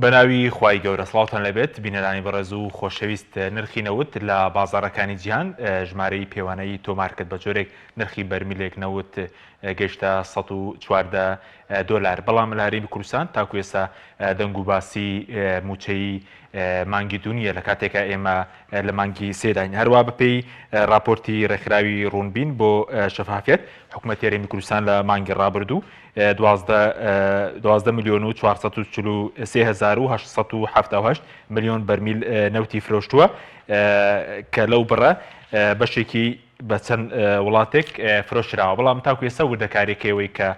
بەناوی خوای گەورە سڵاوتان لێبێت بینەرانی بەڕێز و خۆشەویست نرخی نەوت لە بازاڕەکانی جیهان ژمارەی پێوانەیی تۆمار کرد بە جۆرێک نرخی بەرمیلێک نەوت گەیشتە 114 دۆلار بەڵام لە هەرێمی کوردستان تاکو ئێستا دەنگ و باسی مووچەی مانگی دوو نییە لە کاتێکا ئێمە لە مانگی سێداین هەروە بەپێی راپۆرتی ڕێکخراوی ڕوونبین بۆ شەفافیەت حکوومەتی هەرێمی کوردستان لە مانگی ڕابردوو 12 ملیۆن و 443 ملیۆن بەرمیل نەوتی فرۆشتووە کە لەو بڕە بەشێکی بە چەند وڵاتێک فرۆشراوە بەڵام تاکو ئێستا وردەکاریەکەیەوەی کە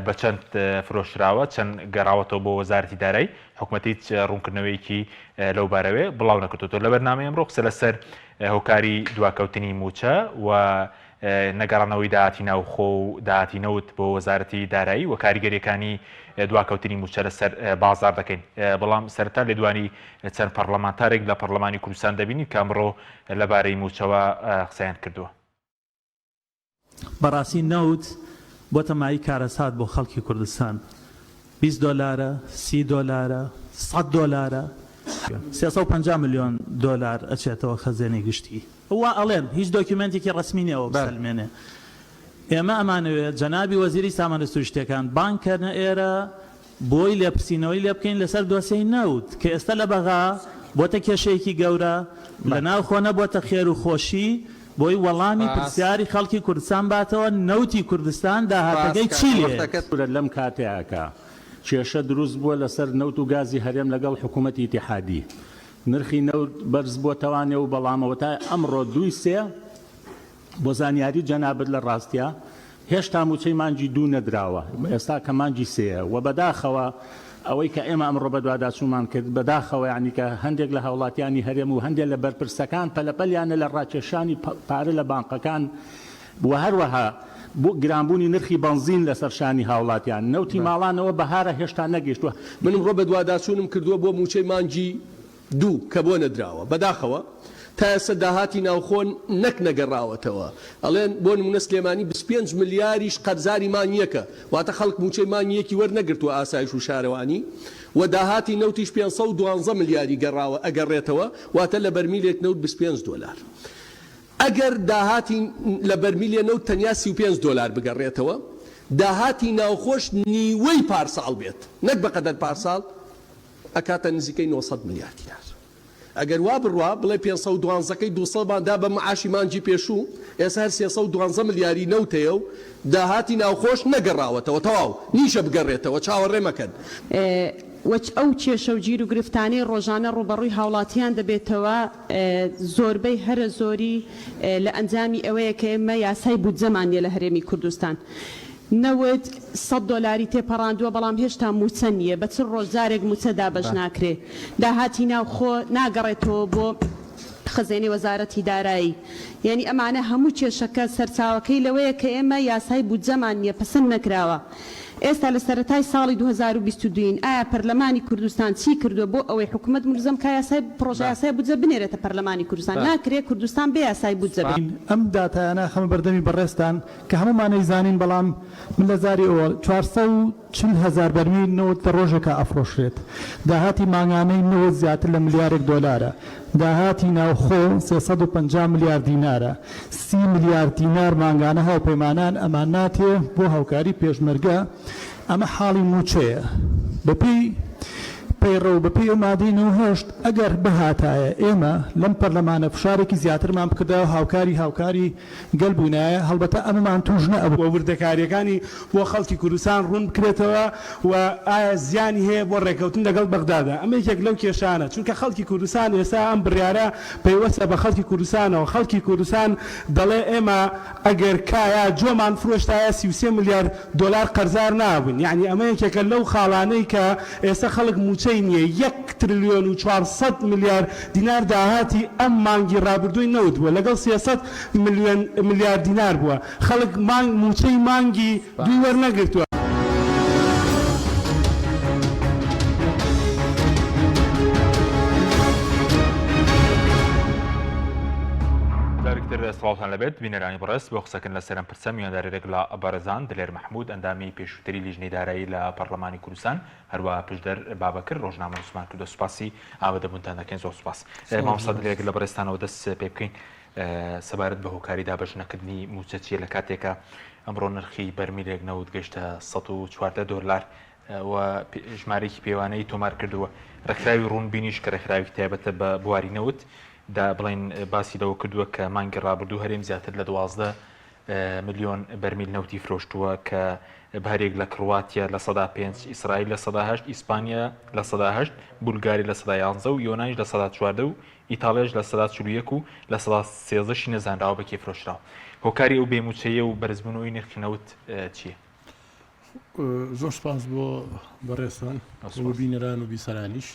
بە چەند فرۆشراوە چەند گەڕاوەتەوە بۆ وەزارەتی دارایی حکومەت هیچ ڕوونکردنەوەیەکی لەو بارەوێ بڵاو نەکردوێتەوە لە بەرنامەی ئەمڕۆ قسە لەسەر هۆکاری دواکەوتنی مووچە و نەگەڕانەوەی داهاتی ناوخۆ و داهاتی نەوت بۆ وەزارەتی دارایی و کاریگەریەکانی دواکەوتنی مووچە لەسەر بازار دەکەین بەڵام سەرەتا لێدوانی چەند پەرلەمانتارێک لە پەرلەمانی کوردستان دەبینین کە ئەمڕۆ لەبارەی مووچەوە قسەیان کردووە. بەڕاستی نەوت بۆتە مایەی کارەسات بۆ خەڵکی کوردستان 20 دۆلارە 30 دۆلارە 100 دۆلارە 350 ملیۆن دۆلار ئەچێتەوە خەزێنەی گشتی وا ئەڵێن هیچ دۆکیومێنتێکی ڕەسمی نیە ئەوە بسەلمێنێ ئێمە ئەمانەوێ جەنابی وەزیری سامانە سروشتیەکان بانگ کەنە ئێرە بۆی لێپرسینەوەی لێ بکەین لەسەر دۆسێی نەوت کە ئێستا لە بەغا بۆتە کێشەیەکی گەورە لە ناوخۆ نەبۆتە خێر و خۆشی بۆی وەڵامی پرسیاری خەڵکی کوردستان باتەوە نەوتی کوردستان داهاتەکەی چی لێ لەم کاتەیا کە کێشە دروست بووە لەسەر نەوت و گازی هەرێم لەگەڵ حکوومەتی ئیتیحادی نرخی نەوت بەرز بۆتەوانێ و بەڵام ئەوەتا ئەمڕۆ دووی سێ بۆ زانیاری جەنابت لە ڕاستیا هێشتا مووچەی مانگی دوو نەدراوە ئێستا کە مانگی سێیە و بەداخەوە ئەوەی کە ئێمە ئەمڕۆ بەدواداچوومان کرد بەداخەوە یانی کە هەندێک لە هاوڵاتیانی هەرێم و هەندێک لە بەرپرسەکان پەلەپەلیانە لە ڕاکێشانی پارە لە بانقەکان و هەروەها بۆ گرانبوونی نرخی بەنزین لەسەر شانی هاوڵاتیان نەوتی ماڵانەوە بەهارە هێشتا نەگەیشتووە. من ئمڕۆ بەدواداچوونم کردووە بۆ مووچەی مانگی دوو، کە بۆ نەدراوە؟ بەداخەوە تا ئێستا داهاتی ناوخۆ نەک نەگەڕاوەتەوە، ئەڵێن بۆ نموونە سلێمانی 25 ملیاریش قەرزاری مانگی یەکە، واتە خەڵک مووچەی مانگی یەکی وەرنەگرتووە ئاسایش و شارەوانی و داهاتی نەوتیش 512 ملیاری گەڕاوە ئەگەڕێتەوە، واتە لە بەرمیلێک نەوت 25 دۆلار. ئەگەر داهاتی لە بەرمیلێ نەوت تەنیا 35 دۆلار بگەڕێتەوە، داهاتی ناوخۆش نیوەی پارساڵ بێت، نەک بەقەدەر پارساڵ، ئەکاتە نزیکەی 900 ملیار دینار. ئەگەر وا بڕوا بڵێ 512 کەی 200 مان دا بە معاشی مانگی پێشوو، ئێستا هەر 312 ملیاری نەوت هەیە و داهاتی ناوخۆش نەگەڕاوەتەوە، تەواو نیشە بگەڕێتەوە، چاوەڕێ مەکەن. وە ئەو کێشە و گیروگرفتانەی ڕۆژانە ڕووبەڕووی هاوڵاتیان دەبێتەوە زۆربەی هەرە زۆری لە ئەنجامی ئەوەیە کە ئێمە یاسای بودجەمان نیە لە هەرێمی کوردستان. نەوت سەت دۆلاری تێپەڕاندووە بەڵام هێشتا مووچە نییە، بە چل ڕۆژ جارێک مووچە دابەش ناکرێ، داهاتی ناوخۆ ناگەڕێتەوە بۆ خەزێنەی وەزارەتی دارایی، یانی ئەمانە هەموو کێشەکە سەرچاوەکەی لەوەیە کە ئێمە یاسای بودجەمان نییە پەسند نەکراوە. ئێستا لە سەرەتای ساڵی 2022 ین، ئایا پەرلەمانی کوردستان چی کردووە بۆ ئەوەی حکومەت مولزەم کا یاسای پڕۆژە یاسای بودجە بنێرێتە پەرلەمانی کوردستان؟ ناکرێ کوردستان بێ یاسای بودجە بێ. ئەم داتایانە ئەخەمە بەردەمی بەڕێزتان کە هەموومان ئەیزانین بەڵام من لە زاری ئەوە 440 هەزار بەرمیل نەوت لە ڕۆژێکا ئەفرۆشرێت داهاتی مانگانەی نەوت زیاتر لە ملیارێک دۆلارە داهاتی ناوخۆ 350 ملیار دینارە سی ملیار دینار مانگانە هاوپەیمانان ئەمانناتێ بۆ هاوکاری پێشمەرگە ئەمە حاڵی مووچەیە بەپێی پەیڕەو بەپێی ئەو مادەی 98 ئەگەر بهاتایە ئێمە لەم پەرلەمانە فشارێکی زیاترمان بکردایە و هاوکاری هاوکاری گەل بووینایە هەڵبەتە ئەمەمان تووش نەئەبوو. و وردەکارییەکانی بۆ خەڵکی کوردستان ڕوون بکرێتەوە و ئایا زیانی هەیە بۆ ڕێککەوتن لەگەڵ بەغدادا؟ ئەمە یەکێک لەو کێشانە، چونکە خەڵکی کوردستان ئێستا ئەم بڕیارە پەیوەستە بە خەڵکی کوردستانەوە، خەڵکی کوردستان دەڵێ ئێمە ئەگەر کایا جۆمان فرۆشتایە 33 ملیار دۆلار قەرزار نابووین، یەعنی ئەمە یەکێکە لەو خاڵانەی کە ئێستا خەڵک مووچەی نییە، یەک ترلیۆن و 400 ملیار دینار داهاتی ئەم مانگی ڕابردووی نەوت بووە لەگەڵ 300 ملیۆن ملیار دینار بووە، خەڵک مانگ مووچەی مانگی دووی وەرنەگرتووە. جارێکی تر. تر سڵاوتان لەبێت بینەرانی بەڕێز بۆ قسەکردن لەسەر ئەم پرسە میوانداری لەگەڵ بەڕێزان دلێر مەحمود ئەندامی پێشووتری لیژنەی دارایی لە پەڕلەمانی کوردستان هەروە پشدەر بابەکر ڕۆژنامەنووسمان کردووە سوپاسی ئامادەبوونتان دەکەین زۆر سوپاس مامۆستا دلێر لە بەڕێزتانەوە دەست پێ بکەین سەبارەت بە هۆکاری دابەش نەکردنی مووچە چییە لە کاتێکە ئەمڕۆ نرخی بەرمیلێک نەوت گەشتە 114 دۆلار و ژمارەیەکی پێوانەیی تۆمار کردووە. ڕێکخراوی ڕوونبینیش کە ڕێکخراوێکی تایبەتە بە بواری نەوت دا بڵێن باسی لەوە کردووە کە مانگی ڕابردوو هەرێم زیاتر لە 12 ملیۆن بەرمیل نەوتی فرۆشتووە کە بەهەریەک لە کڕواتیا 5%، ئیسرائیل 8%، ئیسپانیا 8%، بولگاری 11% و یۆنانیش 14% و ئیتاڵیاش 41% و 13% شی نەزانراوە بە کێ فرۆشراوە. هۆکاری ئەو بێ مووچەیە و بەرزبوونەوەی نرخی نەوت چییە؟ زۆر سپاس بۆ بەڕێزتان و بینەران و بیسەرانیش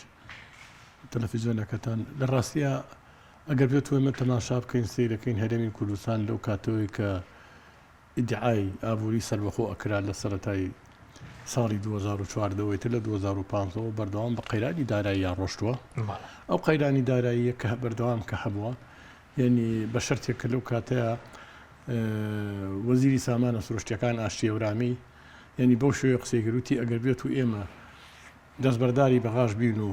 تەلەفیزیۆنەکەتان لە ڕاستیا ئەگەر بێت ئێمە تەماشا بکەین سیرەکەین هەرێمی کوردستان لەو کاتەوەی کە ئیدعای ئابووری سەربەخۆ ئەکرا لە سەرەتای ساڵی 2014 تر لە 2015 بەردەوام بە قەیرانی داراییان ڕۆشتووە ئەو قەیرانی داراییە کە بەردەوام کە هەبووە یەنی بە شەرتێک کە لەو کاتەیا وەزیری سامانە سروشتیەکان ئاشتی هەورامی یەنی بەو شێوەیە قسەی کرد وتی ئەگەر بێت و ئێمە دەستبەرداری بەغاش بین و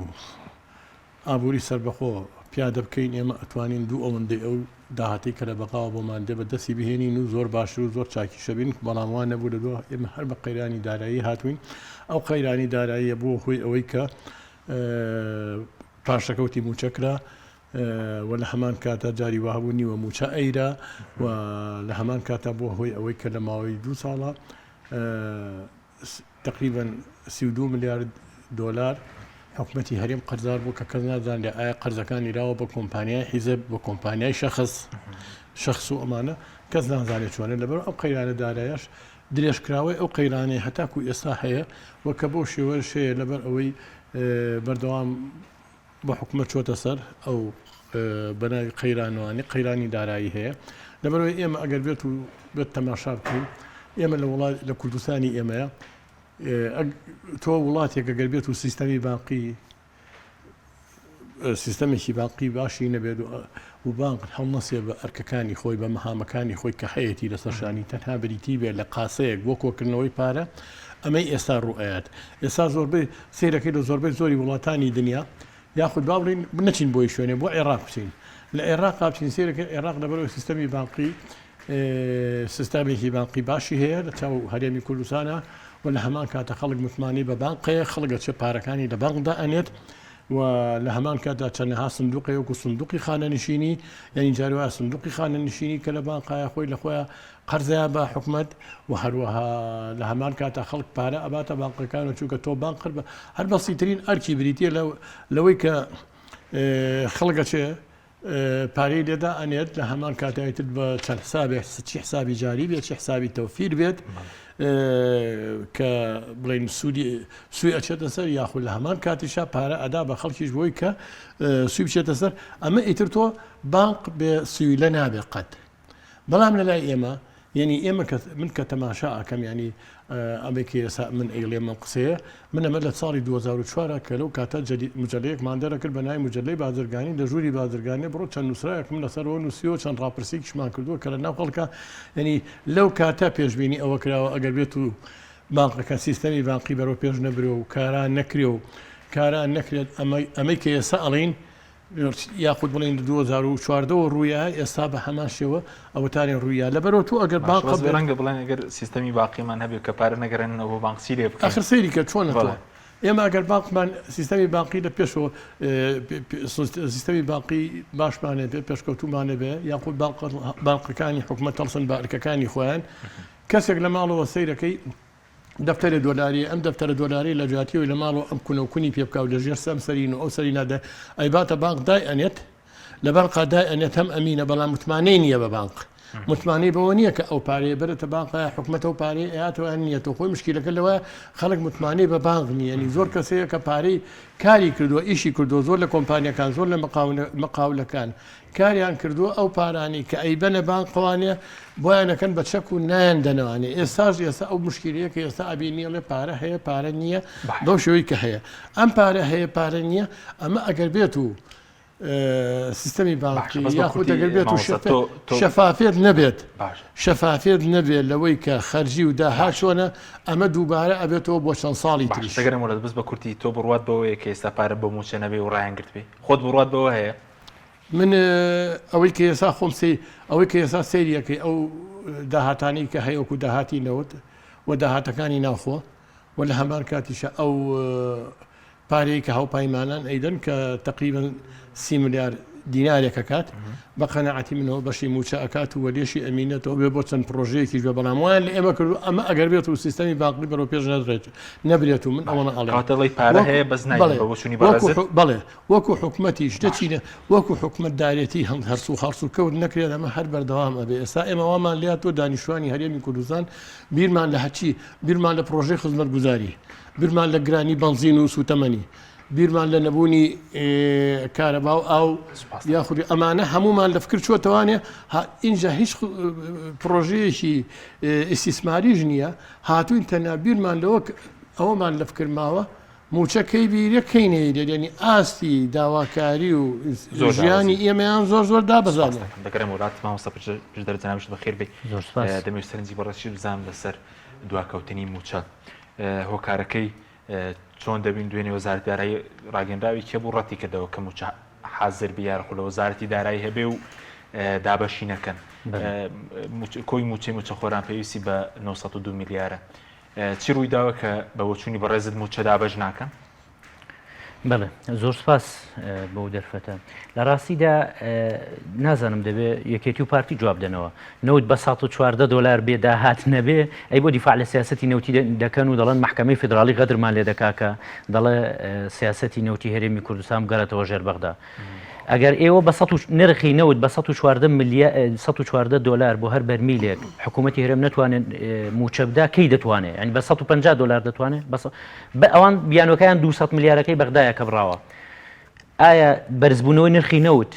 ئابووری سەربەخۆ پیادە بکەین ئێمە ئەتوانین دوو ئەوەندەی ئەو داهاتەی کە لە بەغاوە بۆمان دێ بە دەستی بهێنین و زۆر باشتر و زۆر چاکیشە بین بەڵام وا نەبوو لە دوا ئێمە هەر بە قەیرانی دارایی هاتوین ئەو قەیرانی داراییە بووە هۆی ئەوەی کە پاشەکەوتی مووچە کرا و لە هەمان کاتا جاری وا هەبوو نیوە مووچە ئەیرا و لە هەمان کاتا بووە هۆی ئەوەی کە لە ماوەی دوو ساڵە تقریبا 32 ملیارد دۆلار حکومەتی هەرێم قەرزار بوو کە کەس نازانرێ ئایا قەرزەکانی راوە بە کۆمپانیای حیزب بە کۆمپانیای شەخص شەخص و ئەمانە کەس نازانێت چۆنە لەبەر ئەو قەیرانە دارایەش درێژکراوەی ئەو قەیرانەی هەتاکو ئێستا هەیە و کە بەو شێوەش هەیە لەبەر ئەوەی بەردەوام بە حکومەت چۆتە سەر ئەو بەناوی قەیرانوانی قەیرانی دارایی هەیە لەبەرەوەی ئێمە ئەگەر بێت و بێت تەماشا بکەین ئێمە لە وڵات لە کوردستانی ئێمەیە تۆ وڵاتێک ئەگەر بێت و سیستەمی بانقی سیستەمێکی بانقی باشی نەبێت و بانق هەڵنەسێ بە ئەرکەکانی خۆی بە مەهامەکانی خۆی کە هەیەی لەسەر شانی تەنها بریتی بێت لە قاسەیەک بۆ کۆکردنەوەی پارە ئەمەی ئێستا ڕووئەیات ئێستا زۆربەی سەیرەکەی لە زۆربەی زۆری وڵاتانی دنیا یاخود با بڵین نەچین بۆی شوێنێ بۆ عێراق بچین لە عێراق بچین سەیرەکەی عێراق لەبەرەوەی سیستەمی بانقی سیستەمێکی بانقی باشی هەیە لە چاو هەرێمی کوردستانە و لە هەمان کاتە خەڵک متمانەی بە بانق هەیە خەڵک ئەچێ پارەکانی لە بانقدا ئەنێت و لە هەمان کاتدا چەندەها سندوقی وەکو سندوقی خانەنشینی یعنی جاری وایە سندوقی خانەنشینی کە لە بانقایە خۆی لە خۆیان قەرزەیان بە حکومەت و هەروەها لە هەمان کاتا خەڵک پارە ئەباتە بانقەکان و چونکە تۆ بانق هەر بە هەر بەسیترین ئەرکی بریتیە لە لەوەی کە خەڵک ئەچێ پارەی لێدا ئەنێت لە هەمان کاتای تر بە چەند حسابێک چی حسابی جاری بێت چی حسابی تەوفیر بێت کە بڵین سوودی سوی ئەچێتە سەر یاخود لە هەمان کاتیشا پارە ئەدا بە خەڵکیش بۆی کە سوی بچێتە سەر ئەمە ئیتر تۆ بانق بێ سویلە نابێ قەت بەڵام لە لای ئێمە یعنی ئێمە کە من کە تەماشا ئەکەم ینی ئەمەی کە ئێستا من ئەیڵێم ئەم قسەیە من ئەمە لە ساڵی 2004 کە لەو کاتە مجلەیەکمان دەرەکرد بە ناوی مجلەی بازرگانی لە ژووری بازرگانی بڕۆ چەند نووسراوێکم لەسەرەوە نووسیوە چەند ڕاپرسیکیشمان کردووە کە لە ناو خەڵکە ینی لەو کاتە پێشبینی ئەوە کراوە ئەگەر بێت و بانقەکە سیستەمی بانقی بەرەو پێش نەبرێ و کارا نەکرێ و کارا نەکرێت ئەمەی کە ئێستا ئەڵین یاخود بڵێین لە 2014 وە ڕوویا ئێستا بە هەمان شێوە ئەوەتانێ ڕوویا لەبەرەوە تۆ ئەگەر بانق باشە بەس ڕەنگە بڵێن ئەگەر سیستەمی باقیمان هەبێ کە پارە نەگەڕێننەوە بۆ بانق چی لێ بکەین؟ ئاخر سەیری کە چۆنە تۆ ئێمە ئەگەر بانقمان سیستەمی بانقی لە پێشەوە سیستەمی بانقی باشمان هەبێ پێشکەوتومان هەبێ یاخود بانقەکانی حکومەت هەڵسن بە ئەرکەکانی خۆیان کەسێک لە ماڵەوە سەیرەکەی دەفتەرێ دۆلاریە ئەم دەفتەرە دۆلاریە لە جیاتی ئەوەی لە ماڵەوە ئەم کونە و کونی پێ بکا و لە ژێر سەم سەرین و ئەو سەرینا دە ئەیباتە بانق دای ئەنێت لە بانقا دای ئەنێت هەم ئەمینە بەڵام متمانەی نییە بە بانق متمانەی بەوە نییە کە ئەو پارەیە بەرێتە بانق ئایا حکومەت ئەو پارەیە ئەیاتەوە یان نییە تۆ خۆی مشکیلەکە لەوەیە خەڵک متمانەی بە بانق نییە یعنی زۆر کەس هەیە کە پارەی کاری کردووە ئیشی کردووە زۆر لە کۆمپانیەکان زۆر لە مقاولەکان کاریان کردووە ئەو پارانەی کە ئەیبەنە بانقەوانێ بۆیان ئەکەن بە چەک و نایان دەنەوانێ ئێستاش ئێستا ئەو مشکیلەیە کە ئێستا ئەبینی ئەڵێ پارە هەیە پارە نییە بەو شێوەی کە هەیە ئەم پارە هەیە پارە نییە ئەمە ئەگەر بێت و. سیستەمی بانقی یاخود ئەگەر بێت و شەفافیەت نەبێت شەفافیەت نەبێت لەوەی کە خەرجی و داهات چۆنە ئەمە دووبارە ئەبێتەوە بۆ چەند ساڵی تریش. دەگەرم وەلات بەس بە کورتی تۆ بڕوات بەوەیە کە ئێستا پارە بۆ مووچە نەبێ و ڕایان گرتبێ خۆت بڕوات بەوە هەیە؟ من ئەوەی کە ئێستا خۆم سەیر ئەوەی کە ئێستا سەیری ئەکەی ئەو داهاتانەی کە هەیە وەکو داهاتی نەوت و داهاتەکانی ناوخۆ و لە هەمان کاتیشە ئەو پارەیەی کە هاوپایمانان ئەیدەن کە تەقریبەن سی ملیار دینارێک ئەکات بە قەناعەتی منەوە بەشی مووچە ئەکات و لێشی ئەمینێتەوە بێ بۆ چەند پرۆژەیەکیش بێ بەڵام وایان لە ئێمە کردو ئەمە ئەگەر بێت و سیستەمی بانقی بەرەو پێش نەدرێت نەبرێت و من ئەوەنە ئەڵێم کەواتە ئەڵێی پارە هەیە بەس نایدەن بە بۆچوونی بەڕێزت؟ بەڵێ وەکو حکومەتیش دەچینە وەکو حکومەتدارێتی هەم هەرس و هەڵس و کەوت نەکرێت ئەمە هەر بەردەوام ئەبێ ئێستا ئێمە وامان لێهاتووە دانیشتوانی هەرێمی کوردستان بیرمان لە هەرچی بیرمان لە پرۆژەی خزمەتگوزاری بیرمان لە گرانی بەنزین و سوتەمەنی، بیرمان لە نەبوونی کارەبا و ئاو یاخود ئەمانە هەمومان لە فکر چۆتەوانێ ئینجا هیچ پرۆژەیەکی ئیسیسماریش نییە هاتوین تەنها بیرمان لەوە ئەوەمان لە فکر ماوە موچە کەی بیرە کەی نەیرێت یعنی ئاستی داواکاری و ژیانی ئێمەیان زۆر زۆر دابەزاندوە. دەگەرێمەوە لات مامۆستا پشدەر جەنابیشت بەخێر بێی دەمەوێت سەرنجی بەڕێزیشت بزانم لەسەر دواکەوتنی موچە هۆکارەکەی چۆن دەبین دوێنێ وەزارەتی دارایی ڕاگەنراوی کێ بوو ڕەتی کردەوە کە موچە حازر بی یاخود لە وەزارەتی دارایی هەبێ و دابەشی نەکەن کۆی موچەی موچەخۆران پێویستی بە 902 ملیارە چی ڕوویداوە کە بە بۆچوونی بەڕێزت موچە دابەش ناکەن؟ بەڵێ زۆر سپاس بەو دەرفەتە لە ڕاستیدا نازانم دەبێ یەکێتی و پارتی جواب دەنەوە نەوت بە 114 دلار بێ داهات نەبێ ئەی بۆ دیفاع لە سیاستی نەوتی دەکەن و دەڵێن محکمەی فیدراڵی غەدرمان لێ دەکا کە دەڵێ سیاستی نەوتی هەرێمی کوردستان بگەڕێتەوە ژێر بەغدا ئەگەر ئێوە بە نرخی نەوت بە 114 ملیار 114 دلار بۆ هەر بەرمیلێک حکوومەتی هەرێم نەتوانێت مووچە بدا کەی دەتوانێت یعنی بە 150 دلار دەتوانێت بە بە ئەوان بیانوەکەیان 200 ملیارەکەی بەغدایە کە بڕاوە. ئایا بەرزبوونەوەی نرخی نەوت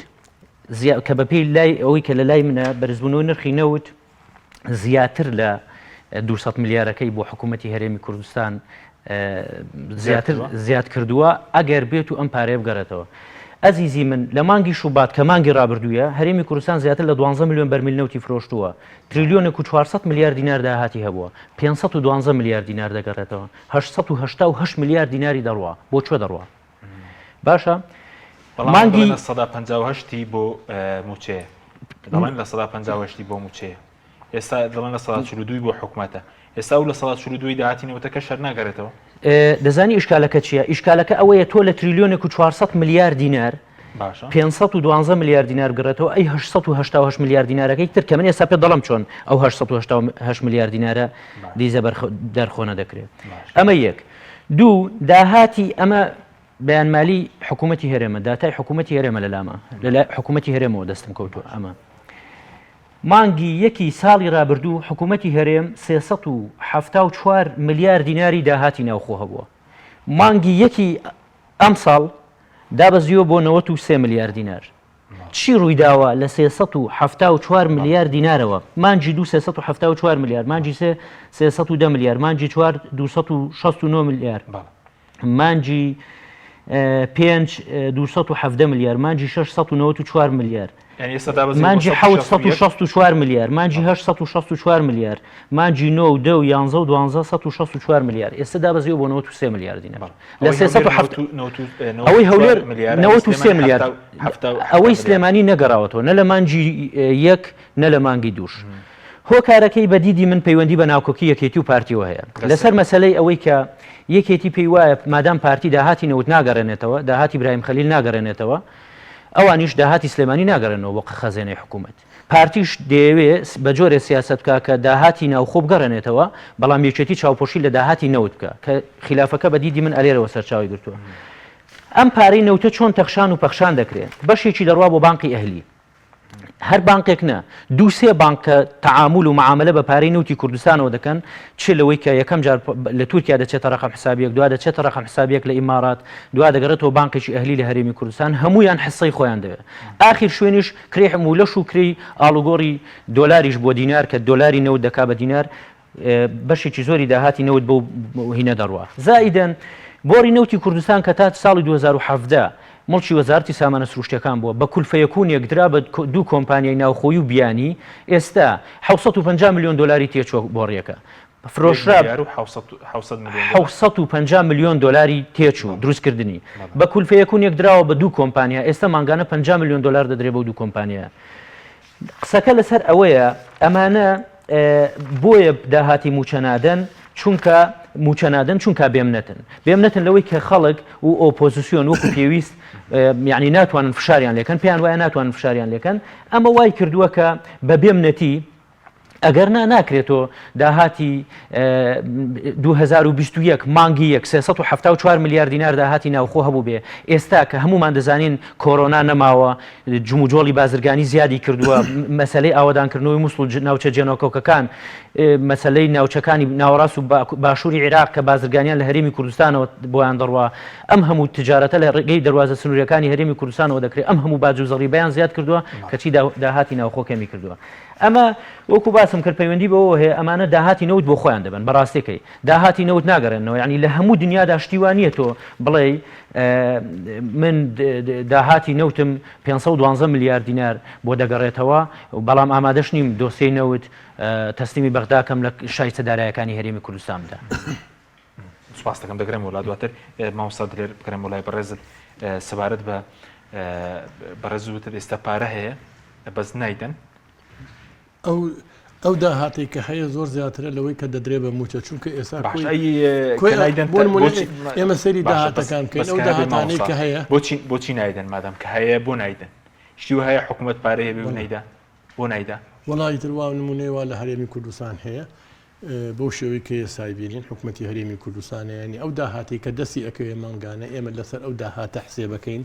کە بەپێی لای ئەوەی کە لە لای منە بەرزبوونەوەی نرخی نەوت زیاتر لە 200 ملیارەکەی بۆ حکوومەتی هەرێمی کوردستان زیاتر زیاد کردووە ئەگەر بێت و ئەم پارەیە بگەڕێتەوە. ئەزیزی من لە مانگی شوبات کە مانگی ڕابردوویە هەرێمی کوردستان زیاتر لە 12 میلیۆن بەرمیل نەوتی فرۆشتووە تریلیۆنێک و 400 ملیار دینار داهاتی هەبووە 512 ملیار دینار دەگەڕێتەوە 888 ملیار دیناری دەڕوا بۆ کوێ دەڕوا باشە مانگی 158 بۆ موچەیە دەڵێن لە 158 بۆ موچەیە ئێستا دەڵێن 42 بۆ حکومەتە ئێستا و لە 42 داهاتی نەوتەکە شەر ناگەرێتەوە دەزانی ئیشکالەکە چییە ئیشکالەکە ئەوەیە تۆ لە تریلیۆنێک و 400 ملیار دینار 512 ملیار دینار بگەڕێتەوە ئەی 888 ملیار دینارەکەی تر کە من ئێستا پێ دەڵم چۆن ئەو 888 ملیار دینارە دیزە دەرخۆنە دەکرێت ئەمە یەک دوو داهاتی ئەمە بەیان مالی حکوومەتی هەرێمە داتای حکوومەتی هەرێمە لە لامە لە حکوومەتی هەرێمەوە دەستم کەوتووە ئەمە مانگی یەکی ساڵی رابردوو حکوومەتی هەرێم 374 ملیار دیناری داهاتی ناوخۆ هەبووە مانگی یەکی ئەمساڵ دابەزیوە بۆ 93 ملیار دینار چی ڕوویداوە لە 374 ملیار دینارەوە مانگی دوو 374 ملیار مانگی سێ 310 ملیار مانگی چوار 269 ملیار مانگی پێنج 217 ملیار مانگی شەش 194 ملیار مانگی حەوت 164 ملیار مانگی هەشت 164 ملیار مانگی نۆ و دە و یانزە و دوانزە 164 ملیار ئێستا دابەزیوە بۆ 93 ملیار دینار لە 307 ئەوەی هەولێر 93 ملیار ئەوەی سلێمانی نەگەڕاوەتەوە نە لە مانگی یەک نە لە مانگی دووش. هۆکارەکەی بە دیدی من پەیوەندی بە ناکۆکی یەکێتی و پارتیەوە هەیە لەسەر مەسەلەی ئەوەی کە یەکێتی پێی وایە مادام پارتی داهاتی نەوت ناگەڕێنێتەوە داهاتی برایم خەلیل ناگەڕێنێتەوە ئەوانیش داهاتی سلێمانی ناگەڕێنەوە بۆ خەزێنەی حکوومەت پارتیش دەیەوێ بە جۆرێ سیاسەت بکا کە داهاتی ناوخۆ بگەڕێنێتەوە بەڵام یەکێتی چاوپۆشی لە داهاتی نەوت بکا کە خلافەکە بە دیدی من ئەلێرەوە سەرچاوی گرتووە ئەم پارەی نەوتە چۆن تەخشان و پەخشان دەکرێت بەشێکی دەڕوا بۆ بانقی ئەهلی هەر بانقێک نا، دوو سێ بانق کە تەعامول و معامەلە بە پارەی نەوتی کوردستانەوە دەکەن، چ لەوەی کە یەکەم جار لە تورکیا دەچێتە ڕەقەم حسابیەک، دوا دەچێتە ڕەقەم حسابیەک لە ئیمارات، دوا دەگەڕێتەوە بانقێکی ئەهلی لە هەرێمی کوردستان، هەموویان حسەی خۆیان دەوێت. ئاخیر شوێنیش کرێی عمولەش و کرێی ئاڵوگۆڕی دۆلاریش بۆ دینار کە دۆلاری نەوت دەکا بە دینار، بەشێکی زۆری داهاتی نەوت بەو هینە دەڕوا. زائیدەن بۆڕی نەوتی کوردستان کە تا ساڵی 2017. موڵکی وەزارەتی سامانە سروشتیەکان بووە بە کولفەیەکونێک درا بە دوو کۆمپانیای ناوخۆیی و بیانی ئێستا 750 ملیۆن دۆلاری تێچووە بۆڕیەکە فرۆشرا 750 ملیۆن دۆلاری تێچوو دروستکردنی بە کولفەیەکونێک دراوە بە دوو کۆمپانیا ئێستا مانگانە 50 ملیۆن دۆلار دەدرێ بەو دوو کۆمپانیا قسەکە لەسەر ئەوەیە ئەمانە بۆیە داهاتی مووچە نادەن چونکە مووچە نادەن چونکە بێمنەتن بێمنەتن لەوەی کە خەڵک و ئۆپۆزیسیۆن وەکو پێویست یعنی ناتوانن فشاریان لێکەن پێیان وایە ناتوانن فشاریان لێکەن ئەمە وای کردووە کە بە بێمنەتی ئەگەر نا ناکرێت تۆ داهاتی 2021 مانگی یەک 374 ملیار دینار داهاتی ناوخۆ هەبوو بێ ئێستا کە هەمومان دەزانین کۆرۆنا نەماوە جموجۆڵی بازرگانی زیادی کردووە، مەسەلەی ئاوەدانکردنەوەی موسڵ و ناوچە جێناکۆکەکان، مەسەلەی ناوچەکانی ناوەڕاست و باشووری عیراق کە بازرگانیان لە هەرێمی کوردستانەوە بۆیان دەڕوا، ئەم هەموو تجارەتە لە ڕێگەی دەروازە سنوورییەکانی هەرێمی کوردستانەوە دەکرێت، ئەم هەموو باج و زەڕیبەیان زیاد کردووە، کەچی داهاتی ناوخۆ کەمی کردووە. ئەمە وەکو باسم کرد پەیوەندی بەوەوە هەیە ئەمانە داهاتی نەوت بۆ خۆیان دەبەن، بە ڕاستیەکەی داهاتی نەوت ناگەڕێننەوە، یانی لە هەموو دنیادا شتی وا نییە تۆ بڵێی من داهاتی نەوتم 512 ملیار دینار بۆ دەگەڕێتەوە، بەڵام ئامادەش نیم دۆسیەی نەوت تەسلیمی بەغدا کەم لە شایستە دارایەکانی هەرێمی کوردستان بدە. سوپاست دەکەم دەگەرێمەوە لا دواتر مامۆستا دلێر بگەرێمەوە لای بەڕێزت سەبارەت بە بەڕێز وتت ئێستا پارە هەیە بەس نایدەن ئەو ئەو داهاتەی کە هەیە زۆر زیاترە لەوەی کە دەدرێ بە مووچە چونکە ئێستا باش کۆی ئەی کۆی کە نایدەن بۆ تە- نموونە بۆچی ئێمە سەیری باشە بەس داهاتەکان بکەین بەس ئەو کە هەبێ داهاتانەی مامۆستا کە هەیە بۆچی بۆچی نایدەن مادام کە هەیە بۆ نایدەن شتی وا هەیە حکوومەت پارەی هەبێ و بەڵێ نەیدا بۆ نایدا وەڵا ئیتر وا نموونەی وا لە هەرێمی کوردستان هەیە بەو شێوەی کە ئێستا بینین حکومەتی هەرێمی کوردستانە یانی ئەو داهاتەی کە دەستی ئەکەوێ مانگانە ئێمە لەسەر ئەو داهاتە حسێبەکەین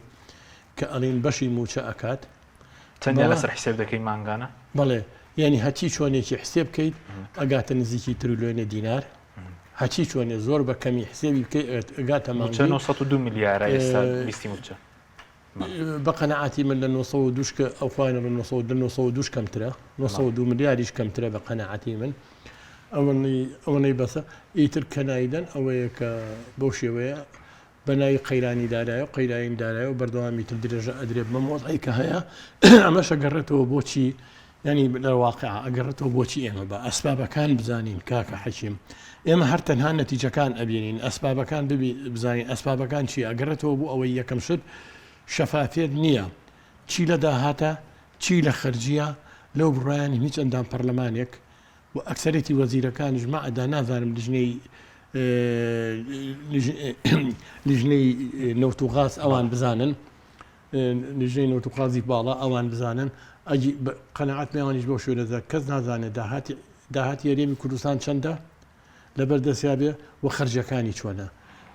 کە ئەڵین بەشی مووچە ئەکات چەندیان لەسەر حسێب دەکەی مانگانە؟ بەڵێ یعنی هەچی چۆنێکی حسێب بکەیت ئەگاتە نزیکی تریلیۆنە دینار هەچی چۆنێ زۆر بە کەمی حسێبی بکەیت ئەگاتە مووچە 902 ملیارە ئێستا بیستی مووچە بە قەناعەتی من لە 902 کە ئەو خۆیان لە 902 کەمترە 902 ملیاریش کەمترە بە قەناعەتی من ئەوەنەی ئەوەنەی بەسە ئیتر کە نایدەن ئەوەیە کە بەو شێوەیە بە ناوی قەیرانی دارایی و قەیرانی دارایی و بەردەوامی تر درێژە ئەدرێ بەم وەزعەی کە هەیە ئەمەش ئەگەڕێتەوە بۆچی یعنی لە واقع ئەگەڕێتەوە بۆچی ئێمە بە ئەسبابەکان بزانین کاکە حەکیم ئێمە هەر تەنها نەتیجەکان ئەبینین ئەسبابەکان بزانین ئەسبابەکان چی ئەگەڕێتەوە بۆ ئەوەی یەکەم شت شەفافیت نییە چی لە داهاتە چی لە خەرجیە لەو بڕایان هیچ ئەندام پەرلەمانێک و ئەکسەرێتی وەزیرەکانیش مەعدا نازانم لیژنەی لیژنەی نەوت و غاز ئەوان بزانن لیژنەی نەوت و غازی باڵا ئەوان بزانن ئەگی قەنەعەت میوانیش بۆ شوێنەدا کەس نازانێت داهاتی داهاتی هەرێمی کوردستان چەندە لەبەر دەستیا بێ و خەرجەکانی چۆنە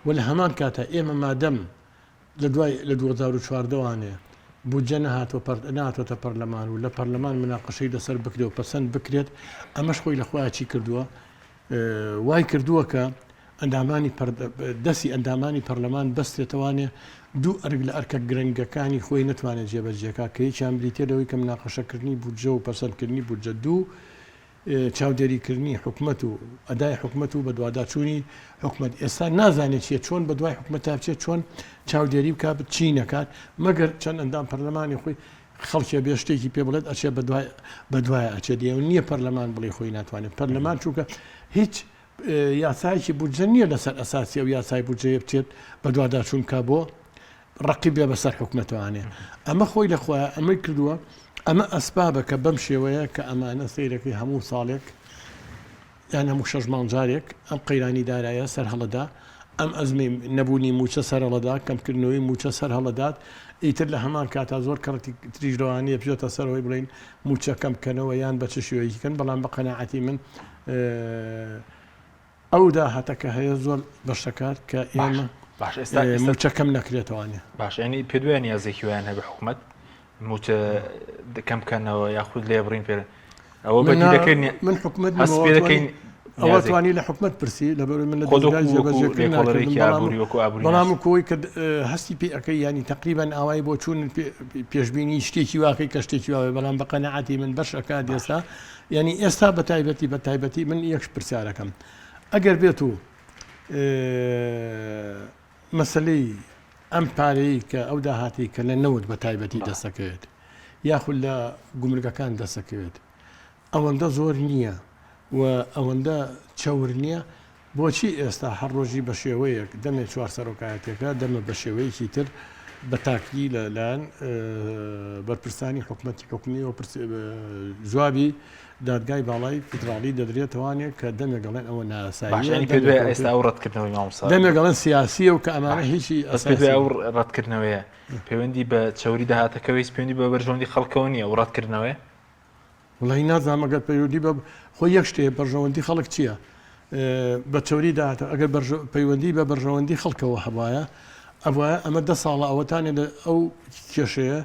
و لە هەمان کاتە ئێمە مادەم لە دوای لە 2014 وانێ بودجە نەهاتوە نەهاتۆتە پەرلەمان و لە پەرلەمان مناقەشەی لەسەر بکرێ و پەسەند بکرێت ئەمەش خۆی لە خۆیان چی کردووە وای کردووە کە ئەندامانی دەستی ئەندامانی پەرلەمان بەستێتەوانێ دوو ئەرک لە ئەرکە گرنگەکانی خۆی نتوانێت جێبەجێکا کە یەکیان بریتە لەوەی کە مناقەشەکردنی بودجە و پەسەندکردنی بودجە دوو چاودێریکردنی حکومەت و ئەدای حکومەت و بەدواداچوونی حکومەت ئێستا نازانێت چیە چۆن بەدوای حکومەتا بچێت چۆن چاودێری بکات چی نەکات مەگەر چەند ئەندام پەرلەمانی خۆی خەڵکێ بێ شتێکی پێ بڵێت ئەچێ بەدوای بەدوای ئەچێت ئێوە نییە پەرلەمان بڵێ خۆی ناتوانێت پەرلەمان چونکە هیچ یاسایەکی بودجە نییە لەسەر ئەساسی ئەو یاسای بودجەیە بچێت بەدواداچوون بکات بۆ ڕقی بێ بەسەر حکومەتوانێ ئەمە خۆی لە خۆیان ئەمەی کردووە ئەمە ئەسبابە کە بەم شێوەیە کە ئەمانە سەیرەکەی هەموو ساڵێک یان هەموو شەش مانگ جارێک ئەم قەیرانی دارایە سەر هەڵەدا ئەم ئەزمەی نەبوونی مووچە سەر هەڵەدا کەمکردنەوەی مووچە سەر هەڵەدات ئیتر لە هەمان کاتا زۆر کەڕتی تریش لەوانەیە بچێتە سەرەوەی بڵین مووچە کەم بکەنەوە یان بە چ شێوەیەکی کەن بەڵام بە قەناعەتی من ئەو داهاتە کە هەیە زۆر بەشەکات کە ئێمە باش ئێستا مووچە کەم نەکرێتەوانێ باش ینی پێ دوێ نیازێکی ویان هەبێ حکومت مووچە کەم بکەنەوە یاخود لێبڕین پێ ئەوە بەدی دەکەین من حکومت هەست پێ دەکەین ئەوە توانی لە حکومت پرسی لەبەر من لە دەزگای جێبەجێکردن ناکردم بەڵام کۆی کە هەستی پێ ئەەکەی ینی تقریبان ئاوای بۆ چوون پێشبینی شتێکی واکەی کە شتێکی واوێ بەڵام بە قەنەعاتی من بەش ئەکات ئێستا ینی ئێستا بە تایبەتی بە تایبەتی من یەک پرسیارەکەم ئەگەر بێت و مەسلەی. ئەم پارەی کە ئەو داهاتی کە لە نەوت بە تایبەتی دەستەکەوێت یاخود لە گومرگەکان دەستەکەوێت ئەوەندە زۆر نییە و ئەوەندە چەور نییە، بۆچی ئێستا هەر ڕۆژی بە شێوەیەک دەمێ چوار سەرۆکایەتیەکە دەمە بە شێوەیەکی تر بە تاکی لە لایەن بەرپرسانی حکومەتی حکومیەوە جوابی دادگای باڵای فیدراڵی دەدرێتەوانێ کە دەمێک گەڵێن ئەوە نایاساییە باشە یانی پێت وایە ئێستا ئەو ڕەتکردنەوەی مامۆستا دەمێک گەڵێن سیاسیە و کە ئەمانە هیچی بەس پێت وایە ئەو ڕەتکردنەوەیە پەیوەندی بە چەوری داهاتەکەوە هیچ پەیوەندی بە بەرژەوەندی خەڵکەوە نییە ئەو ڕەتکردنەوەیە؟ وەڵاهی نازانم ئەگەر پەیوەندی بە خۆی یەک شتێ بەرژەوەندی خەڵک چییە بە چەوری داهاتە ئەگەر پەیوەندی بە بەرژەوەندی خەڵکەوە هەبایە ئەبوایە ئەمە دە ساڵە ئەوەتانێ لە ئەو کێشەیە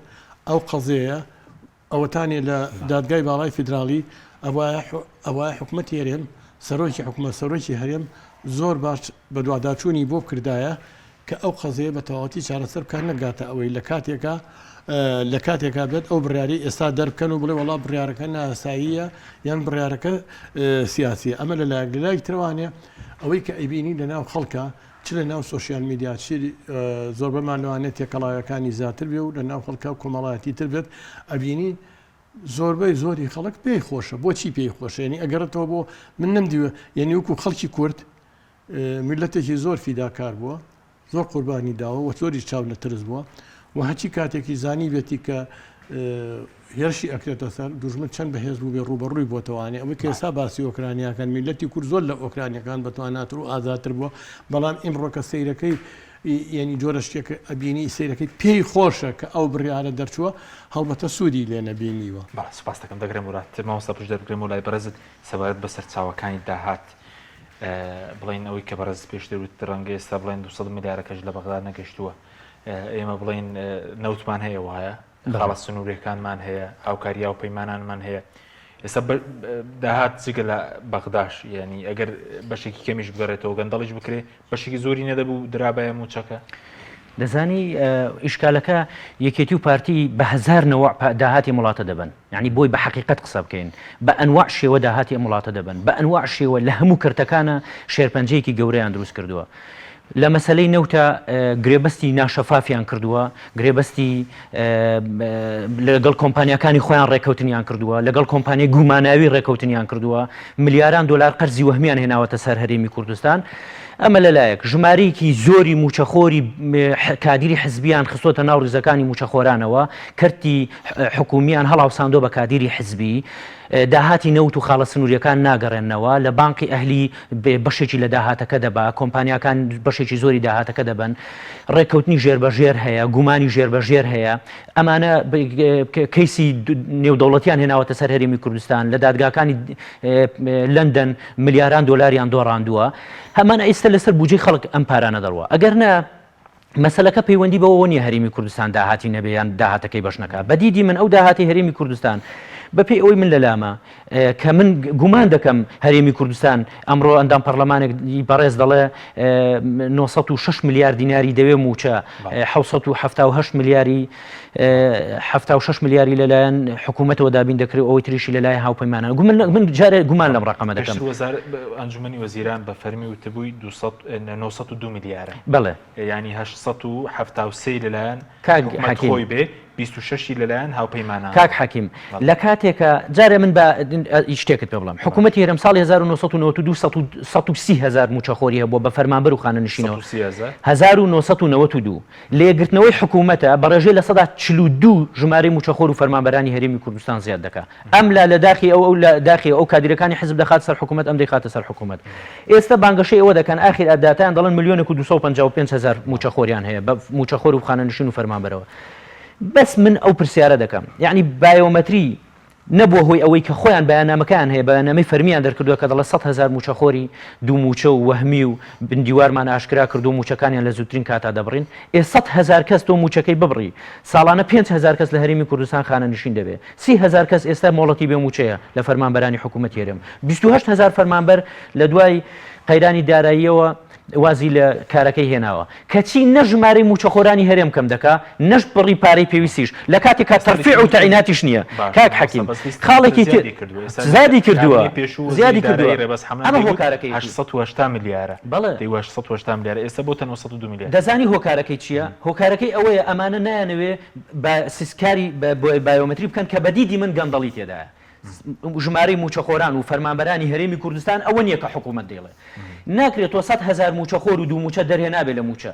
ئەو قەزیەیە ئەوەتانێ لە دادگای باڵای فیدراڵی ئەبوایە ئەبوایە حکومەتی هەرێم سەرۆکی حکومەت سەرۆکی هەرێم زۆر باش بەدواداچوونی بۆ بکردایە کە ئەو قەزیەیە بە تەواوەتی چارەسەر بکات نەگاتە ئەوەی لە کاتێکا لە کاتێکا بێت ئەو بڕیاری ئێستا دەربکەن و بڵێ وەڵا بڕیارەکە ناساییە یان بڕیارەکە سیاسیە ئەمە لە لایەک لە لایەک ترەوانێ ئەوەی کە ئەیبینی لە ناو خەڵکە چ لە ناو سۆشیال میدیا چ زۆربەمان لەوانەیە تێکەڵاویەکانی زیاتر بێ و لە ناو خەڵکە و کۆمەڵایەتی تر بێت ئەبینی زۆربەی زۆری خەڵک پێی خۆشە بۆچی پێی خۆشە یعنی ئەگەڕێتەوە بۆ من نەمدیوە یعنی وەکو خەڵکی کورد میللەتێکی زۆر فیداکار بووە، زۆر قوربانی داوە و زۆریش چاو لە ترس بووە و هەرچی کاتێکی زانیبێتی کە هێرشی ئەکرێتە سەر دوژمن چەند بەهێز بوو بێ ڕووبەڕووی بۆتەوانێ ئەوەی کە ئێستا باسی ئۆکرانیاکەن میللەتی کورد زۆر لە ئۆکرانیەکان بەتواناتر و ئازاتر بووە بەڵام ئیمڕۆ کە سەیرەکەی یعنی جۆرە شتێک ئەبینی سەیرەکەی پێی خۆشە کە ئەو بڕیارە دەرچووە هەڵبەتە سوودی لێ نەبینیوە. بەڵێ سوپاست دەکەم دەگرم ورات مامۆستا پشدەر بگرمەوە لای بەڕێزت سەبارەت بە سەرچاوەکانی داهات بڵێین ئەوەی کە بەڕێزت پێشتر وتت ڕەنگە ئێستا بڵێن 200 ملیارەکەش لە بەغدا نەگەشتووە ئێمە بڵێین نەوتمان هەیە وایە خاڵە سنوورەکانمان هەیە هاوکاری و پەیمانانمان هەیە ئێستا داهات جگە لە بەغداش یعنی ئەگەر بەشێکی کەمیش بگەڕێتەوە گەندەڵیش بکرێ بەشێکی زۆری نەدەبوو درابایە موچەکە دەزانی ئیشکالەکە یەکێتی و پارتی بە هەزار نەوە داهاتی وڵاتە دەبن یانی بۆی بە حەقیقەت قسە بکەین بە ئەنواع شێوە داهاتی ئەم وڵاتە دەبەن، بە ئەنواع شێوە لە هەموو کەرتەکانا شێرپەنجەیەکی گەورەیان دروست کردووە. لە مەسەلەی نەوتا گرێبەستی ناشەفافیان کردووە، گرێبەستی لەگەڵ کۆمپانیاکانی خۆیان ڕێکەوتنیان کردووە، لەگەڵ کۆمپانیای گوماناوی ڕێکەوتنیان کردووە، ملیاران دۆلار قەرزی وەهمیان هێناوەتە سەر هەرێمی کوردستان. ئەمە لەلایەک، ژمارەیەکی زۆری مووچەخۆری کادیری حزبیان خستۆتە ناو ڕیزەکانی مووچەخۆرانەوە، کەرتی حکومییان هەڵاوساندووە بە کادیری حزبی، داهاتی نەوت و خاڵە سنوورییەکان ناگەڕێننەوە، لە بانقی ئەهلی بەشێکی لە داهاتەکە دەبا، کۆمپانیاکان بەشێکی زۆری داهاتەکە دەبەن، ڕێککەوتنی ژێربەژێر هەیە، گومانی ژێربەژێر هەیە، ئەمانە کەیسی نێودەوڵەتیان هێناوەتە سەر هەرێمی کوردستان، لە دادگاکانی لەندەن ملیاران دۆلاریان دۆڕاندووە، هەمان ئیستا لەسەر بودجەی خەڵک ئەم پارانە دەڕوا، ئەگەر نا مەسەلەکە پەیوەندی بەوەوە نییە هەرێمی کوردستان داهاتی نەبێ یان داهاتەکەی بەش نەکا، بە دیدی من ئەو داهاتی هەرێمی کوردستان بەپێی ئەوەی من لەلامە کە من گومان دەکەم هەرێمی کوردستان ئەمڕۆ ئەندام پەرلەمانێک بەڕێز دەڵێ 906 ملیار دیناری دەوێ مووچە 678 ملیاری 76 ملیاری لەلایەن حکوومەتەوە دابین دەکرێت ئەوەی تریشی لەلایەن هاوپەیمانان من جارێ گومان لەم ڕقەمە دەکەم ئەنجومەنی وەزیران بە فەرمی وتبووی 902 ملیارە بەڵێ یانی 873 لەلایەن کاک حکومەت حەکیم. خۆی بێ 26 ی لەلایەن هاوپەیمانانەوە. کاک حەکیم لە کاتێکا جارێ من با شتێکت پێ بڵێم حکوومەتی هەرێم ساڵی 1992 130 هەزار مووچەخۆری هەبووە بە فەرمانبەر و خانەنشینەوە 130 هەزار؟ 1992 لە یەکگرتنەوەی حکوومەتە بە ڕێژەی 42% ژمارەی مووچەخۆر و فەرمانبەرانی هەرێمی کوردستان زیاد دەکا ئەم لا لە داخی ئەو ئەو لە داخی ئەو کادیرەکانی حزب دەخات سەر حکوومەت ئەم دەیخاتە سەر حکوومەت ئێستا بانگەشەی ئەوە دەکەن ئاخیر داتایان دەڵێن ملیۆنێک و 255 هەزار مووچەخۆریان هەیە بە مووچەخۆر و خانەنشین و فەرمانبەرەوە بەس من ئەو پرسیارە دەکەم یعنی بایۆمەتری نەبووە هۆی ئەوەی کە خۆیان بەیاننامەکەیان هەیە بەیاننامەی فەرمیان دەرکردووە کە دەڵێ 100 هەزار مووچەخۆری دوو مووچە و وەهمی و بندیوارمان ئاشکرا کردو مووچەکانیان لە زووترین کاتا دەبڕین ئێ 100 هەزار کەس تۆ مووچەکەی ببڕی ساڵانە 5000 کەس لە هەرێمی کوردستان خانەنشین دەبێ 30 هەزار کەس ئێستا مۆڵەتی بێ مووچەیە لە فەرمانبەرانی حکوومەتی هەرێم 28 هەزار فەرمانبەر لە دوای قەیرانی داراییەوە. وازی لە کارەکەی هێناوە کەچی نە ژمارەی مووچەخۆرانی هەرێم کەم دەکا نەش بڕی پارەی پێویستیش لە کاتێکا تەرفیع و تەعیناتیش نییە کاک حەکیم خاڵێکی تر زیادی کردووە زیادی کردووە ئەمە هۆکارەکەی 880 ملیارە بەڵێ 880 ملیارە ئێستا بۆتە 902 ملیار دەزانی هۆکارەکەی چییە هۆکارەکەی ئەوەیە ئەمانە نایانەوێ بە سیسکاری بایۆمەتری بکەن کە بە دیدی من گەندەڵی تێدایە ژمارەی مووچەخۆران و فەرمانبەرانی هەرێمی کوردستان ئەوە نییە کە حکوومەت دەیڵێ. ناکرێت تۆ 100,000 مووچەخۆر و دوو مووچە دەرهێنابێ لە مووچە.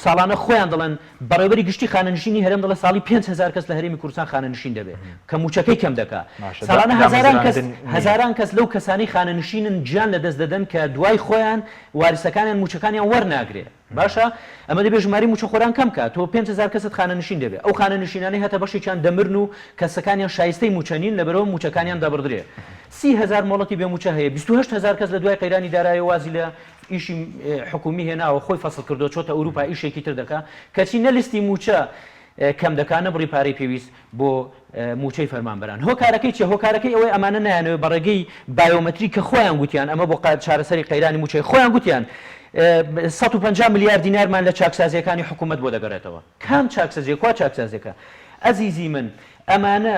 ساڵانە خۆیان دەڵێن بەڕێوەبەری گشتی خانەنشینی هەرێم دەڵێ ساڵی 5000 کەس لە هەرێمی کوردستان خانەنشین دەبێ کە مووچەکەی کەم دەکا. ساڵانە هەزاران کەس هەزاران کەس لەو کەسانەی خانەنشینن گیان لەدەست دەدەن کە دوای خۆیان واریسەکانیان مووچەکانیان وەرناگرێ. باشە ئەمە دەبێ ژمارەی مووچەخۆران کەم کا، تۆ 5000 کەست خانەنشین دەبێ، ئەو خانەنشینانەی هەتە بەشێکیان دەمرن و کەسەکانیان شایستەی مووچە نین لەبەرئەوە مووچەکانیان دەبڕدرێ. 30 هەزار مۆڵەتی بێ مووچە هەیە، 28 هەزار کەس لە دوای قەیرانی دارایەوە وازی لە ئیشی حکوومی هێناوە خۆی فەسڵ کردووە چۆتە ئەوروپا ئیشێکی تر دەکا، کەچی نە لیستی مووچە کەم دەکا نە بڕی پارەی پێویست بۆ مووچەی فەرمانبەران. هۆکارەکەی چیە؟ هۆکارەکەی ئەوەیە ئەمانە نایانەوێت بە ڕێگەی بایۆمەتری کە خۆیان گوتیان ئەمە بۆ چارەسەری قەیرانی مووچەیە، خۆیان گوتیان 150 ملیار دینارمان لە چاکسازییەکانی حکوومەت بۆ دەگەڕێتەوە. کام چاکسازیە؟ کوا چاکسازیەکە؟ ئەزیزی من ئەمانە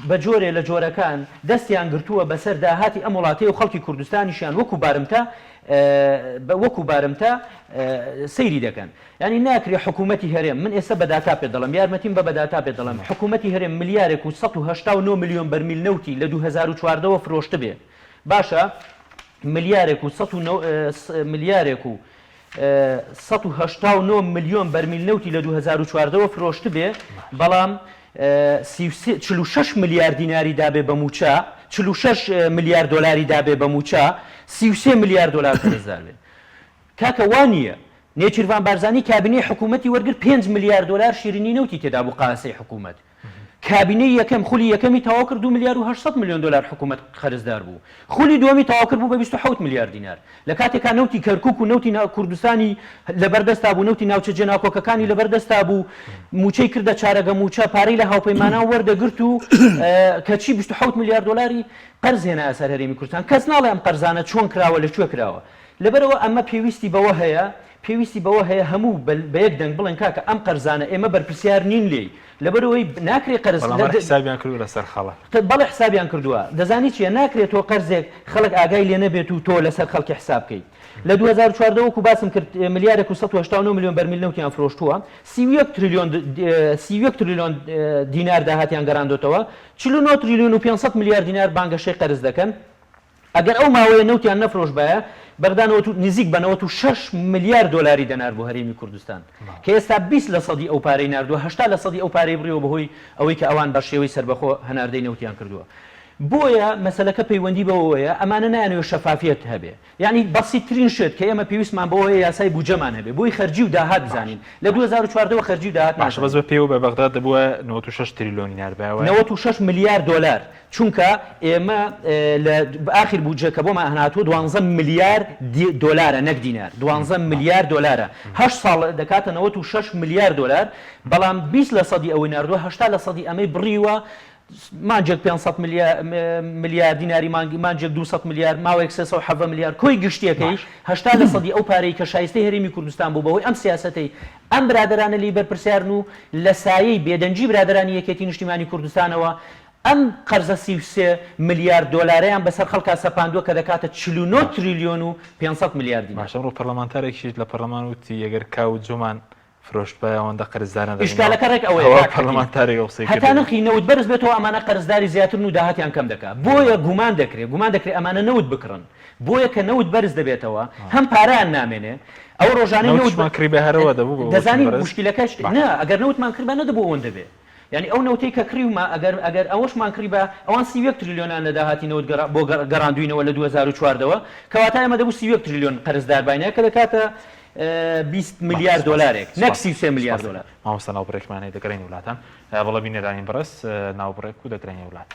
بە جۆرێ لە جۆرەکان دەستیان گرتووە بەسەر داهاتی ئەم وڵاتەی و خەڵکی کوردستانیشیان وەکو بارمتە وەکو بارمتە سەیری دەکەن. یانی ناکرێ حکوومەتی هەرێم، من ئێستا بە داتا پێت دەڵێم، یارمەتیم بە بە داتا پێت دەڵێم، حکوومەتی هەرێم ملیارێک و 189 ملیۆن بەرمیل نەوتی لە 2014 وە فرۆشتبێ، باشە ملیارێک و سەد و نۆ ملیارێک و 189 ملیۆن بەرمیل نەوتی لە 2014 وە فرۆشتبێ، بەڵام 33 46 ملیار دیناری دابێ بە مووچە، 46 ملیار دۆلاری دابێ بە مووچە، 33 ملیار دۆلار قەرزدار بێ. کاکە وا نییە. نێچیرڤان بارزانی کابینەی حکوومەتی وەرگرت پێنج ملیار دۆلار شیرینی نەوتی تێدا بوو قاسەی حکوومەت. کابینەی یەکەم خولی یەکەمی تەواو کرد دوو ملیار و 800 ملیۆن دۆلار حکوومەت قەرزدار بوو. خولی دووەمی تەواو کرد بوو بە 27 ملیار دینار. لە کاتێکا نەوتی کەرکووک و نەوتی کوردستانی لەبەردەستا بوو، نەوتی ناوچە جێناکۆکەکانی لەبەردەستا بوو، مووچەی کردە چارەگە مووچە، پارەی لە هاوپەیمانان وەردەگرت و کەچی 27 ملیار دۆلاری قەرز هێنایە سەر هەرێمی کوردستان. کەس ناڵێ ئەم قەرزانە چۆن کراوە، لە کوێ کراوە. لەبەرئەوە ئەمە پێویستی بەوە هەیە، پێویستی بەوە هەیە هەموو بە یەک دەنگ بڵێن کاکە ئەم قەرزانە ئێمە بەرپرسیار نین لێی، لەبەرئەوەی ناکرێ قەرز بەڵام هەر حسابیان کردووە لەسەر خەڵک. بەڵێ حسابیان کردووە، دەزانی چییە ناکرێ تۆ قەرزێک خەڵک ئاگای لێ نەبێت و تۆ لەسەر خەڵکی حساب بکەیت. لە 2014 وەکو باسم کرد ملیارێک و 189 ملیۆن بەرمیل نەوتیان فرۆشتووە، 31 تریلیۆن 31 تریلیۆن دینار داهاتیان گەڕاندۆتەوە، 49 تریلیۆن و 500 ملیار دینار بانگەشەی قەرز دەکەن. ئەگەر ئەو ماوەیە نەوتیان نەفرۆشبایە، بەغدا نەوەت و نزیک بە 96 ملیار دۆلاری دەنارد بۆ هەرێمی کوردستان، کە ئێستا 20 لە سەدی ئەو پارەی ناردووە، 80 لە سەدی ئەو پارەی بڕیوە بەهۆی ئەوەی کە ئەوان بە شێوەی سەربەخۆ هەناردەی نەوتیان کردووە. بۆیە مەسەلەکە پەیوەندی بەوەوەیە ئەمانە نایانەوێت شەفافیەت هەبێ. یەعنی بەسیتترین شت کە ئێمە پێویستمان بەوە هەیە یاسای بودجەمان هەبێ بۆی خەرجی و داهات بزانین. لە 2014 وە خەرجی و داهات باشە بەس نازانین. بە پێوە بە بەغداد دەبوایە 96 تریلۆنی ناردبایە وایە؟ 96 ملیار دۆلار چونکە ئێمە لە ئاخیر بودجە کە بۆمان هاتووە دوانزە ملیار دۆلارە نەک دینار دوانزە ملیار دۆلارە هەشت ساڵ دەکاتە 96 ملیار دۆلار بەڵام 20 لە سەدی ئەوەی ناردووە 80 لە سەدی ئەمەی بڕیوە مانگێک 500 ملیار دیناری مانگێک 200 ملیار ماوەیەک 317 ملیار کۆی گشتیەکەی 80 لە سەدی ئەو پارەی کە شایستەی هەرێمی کوردستان بوو بەهۆی ئەم سیاسەتەی ئەم برادەرانە لێی بەرپرسیارن و لە سایەی بێدەنگی برادەرانی یەکێتی نیشتیمانی کوردستانەوە ئەم قەرزە 33 ملیار دۆلارەیان بەسەر خەڵکا سەپاندووە کە دەکاتە 49 تریلیۆن و 500 ملیار دینار. باشە ئەمڕۆ پەرلەمانتارێکیش لە پەرلەمان وتی ئەگەر کاو و جۆمان فرۆشتبای ئەوەندە قەرزدار نەدەبینەوە. ئیشکالەکە ڕێک ئەوەیە ئەوە کاک حەکیم پەرلەمانتارێک ئەو قسەی هەتا کردبوو. نرخی نەوت بەرز بێتەوە ئەمانە قەرزداری زیاترن و داهاتیان کەم دەکا بۆیە گومان دەکرێ گومان دەکرێ ئەمانە نەوت بکڕن بۆیە کە نەوت بەرز دەبێتەوە هەم پارەیان نامێنێ ئەو ڕۆژانەی نەوت نەوتیشمان کڕیبا هەرەوە دەبوو بە بۆچون دەزانی بەرز موشکیلەکەش باشە. نا ئەگەر نەوتمان کڕیبا نەدەبوو ئەوەندە بێ یانی ئەو نەوتەی کە کڕیومە ئەگەر ئەگەر ئەوەشمان کڕیبا ئەوان 31 تریلیۆنیان لە داهاتی نەوت گەڕا بۆ گەڕاندووینەوە لە 2014 وە کەواتە ئێمە دەبوو 31 تریلیۆن قەرزدار باینە کە دەکاتە 20 ملیار سپاس دۆلارێک نەک سپاس 33 ملیار سپاس دۆلار. مامۆستا ناوبڕێکمان هەیە دەگەڕێین وڵاتان بەڵێ بینەرانی بەڕێز ناوبڕێک و دەگەڕێینە وڵات.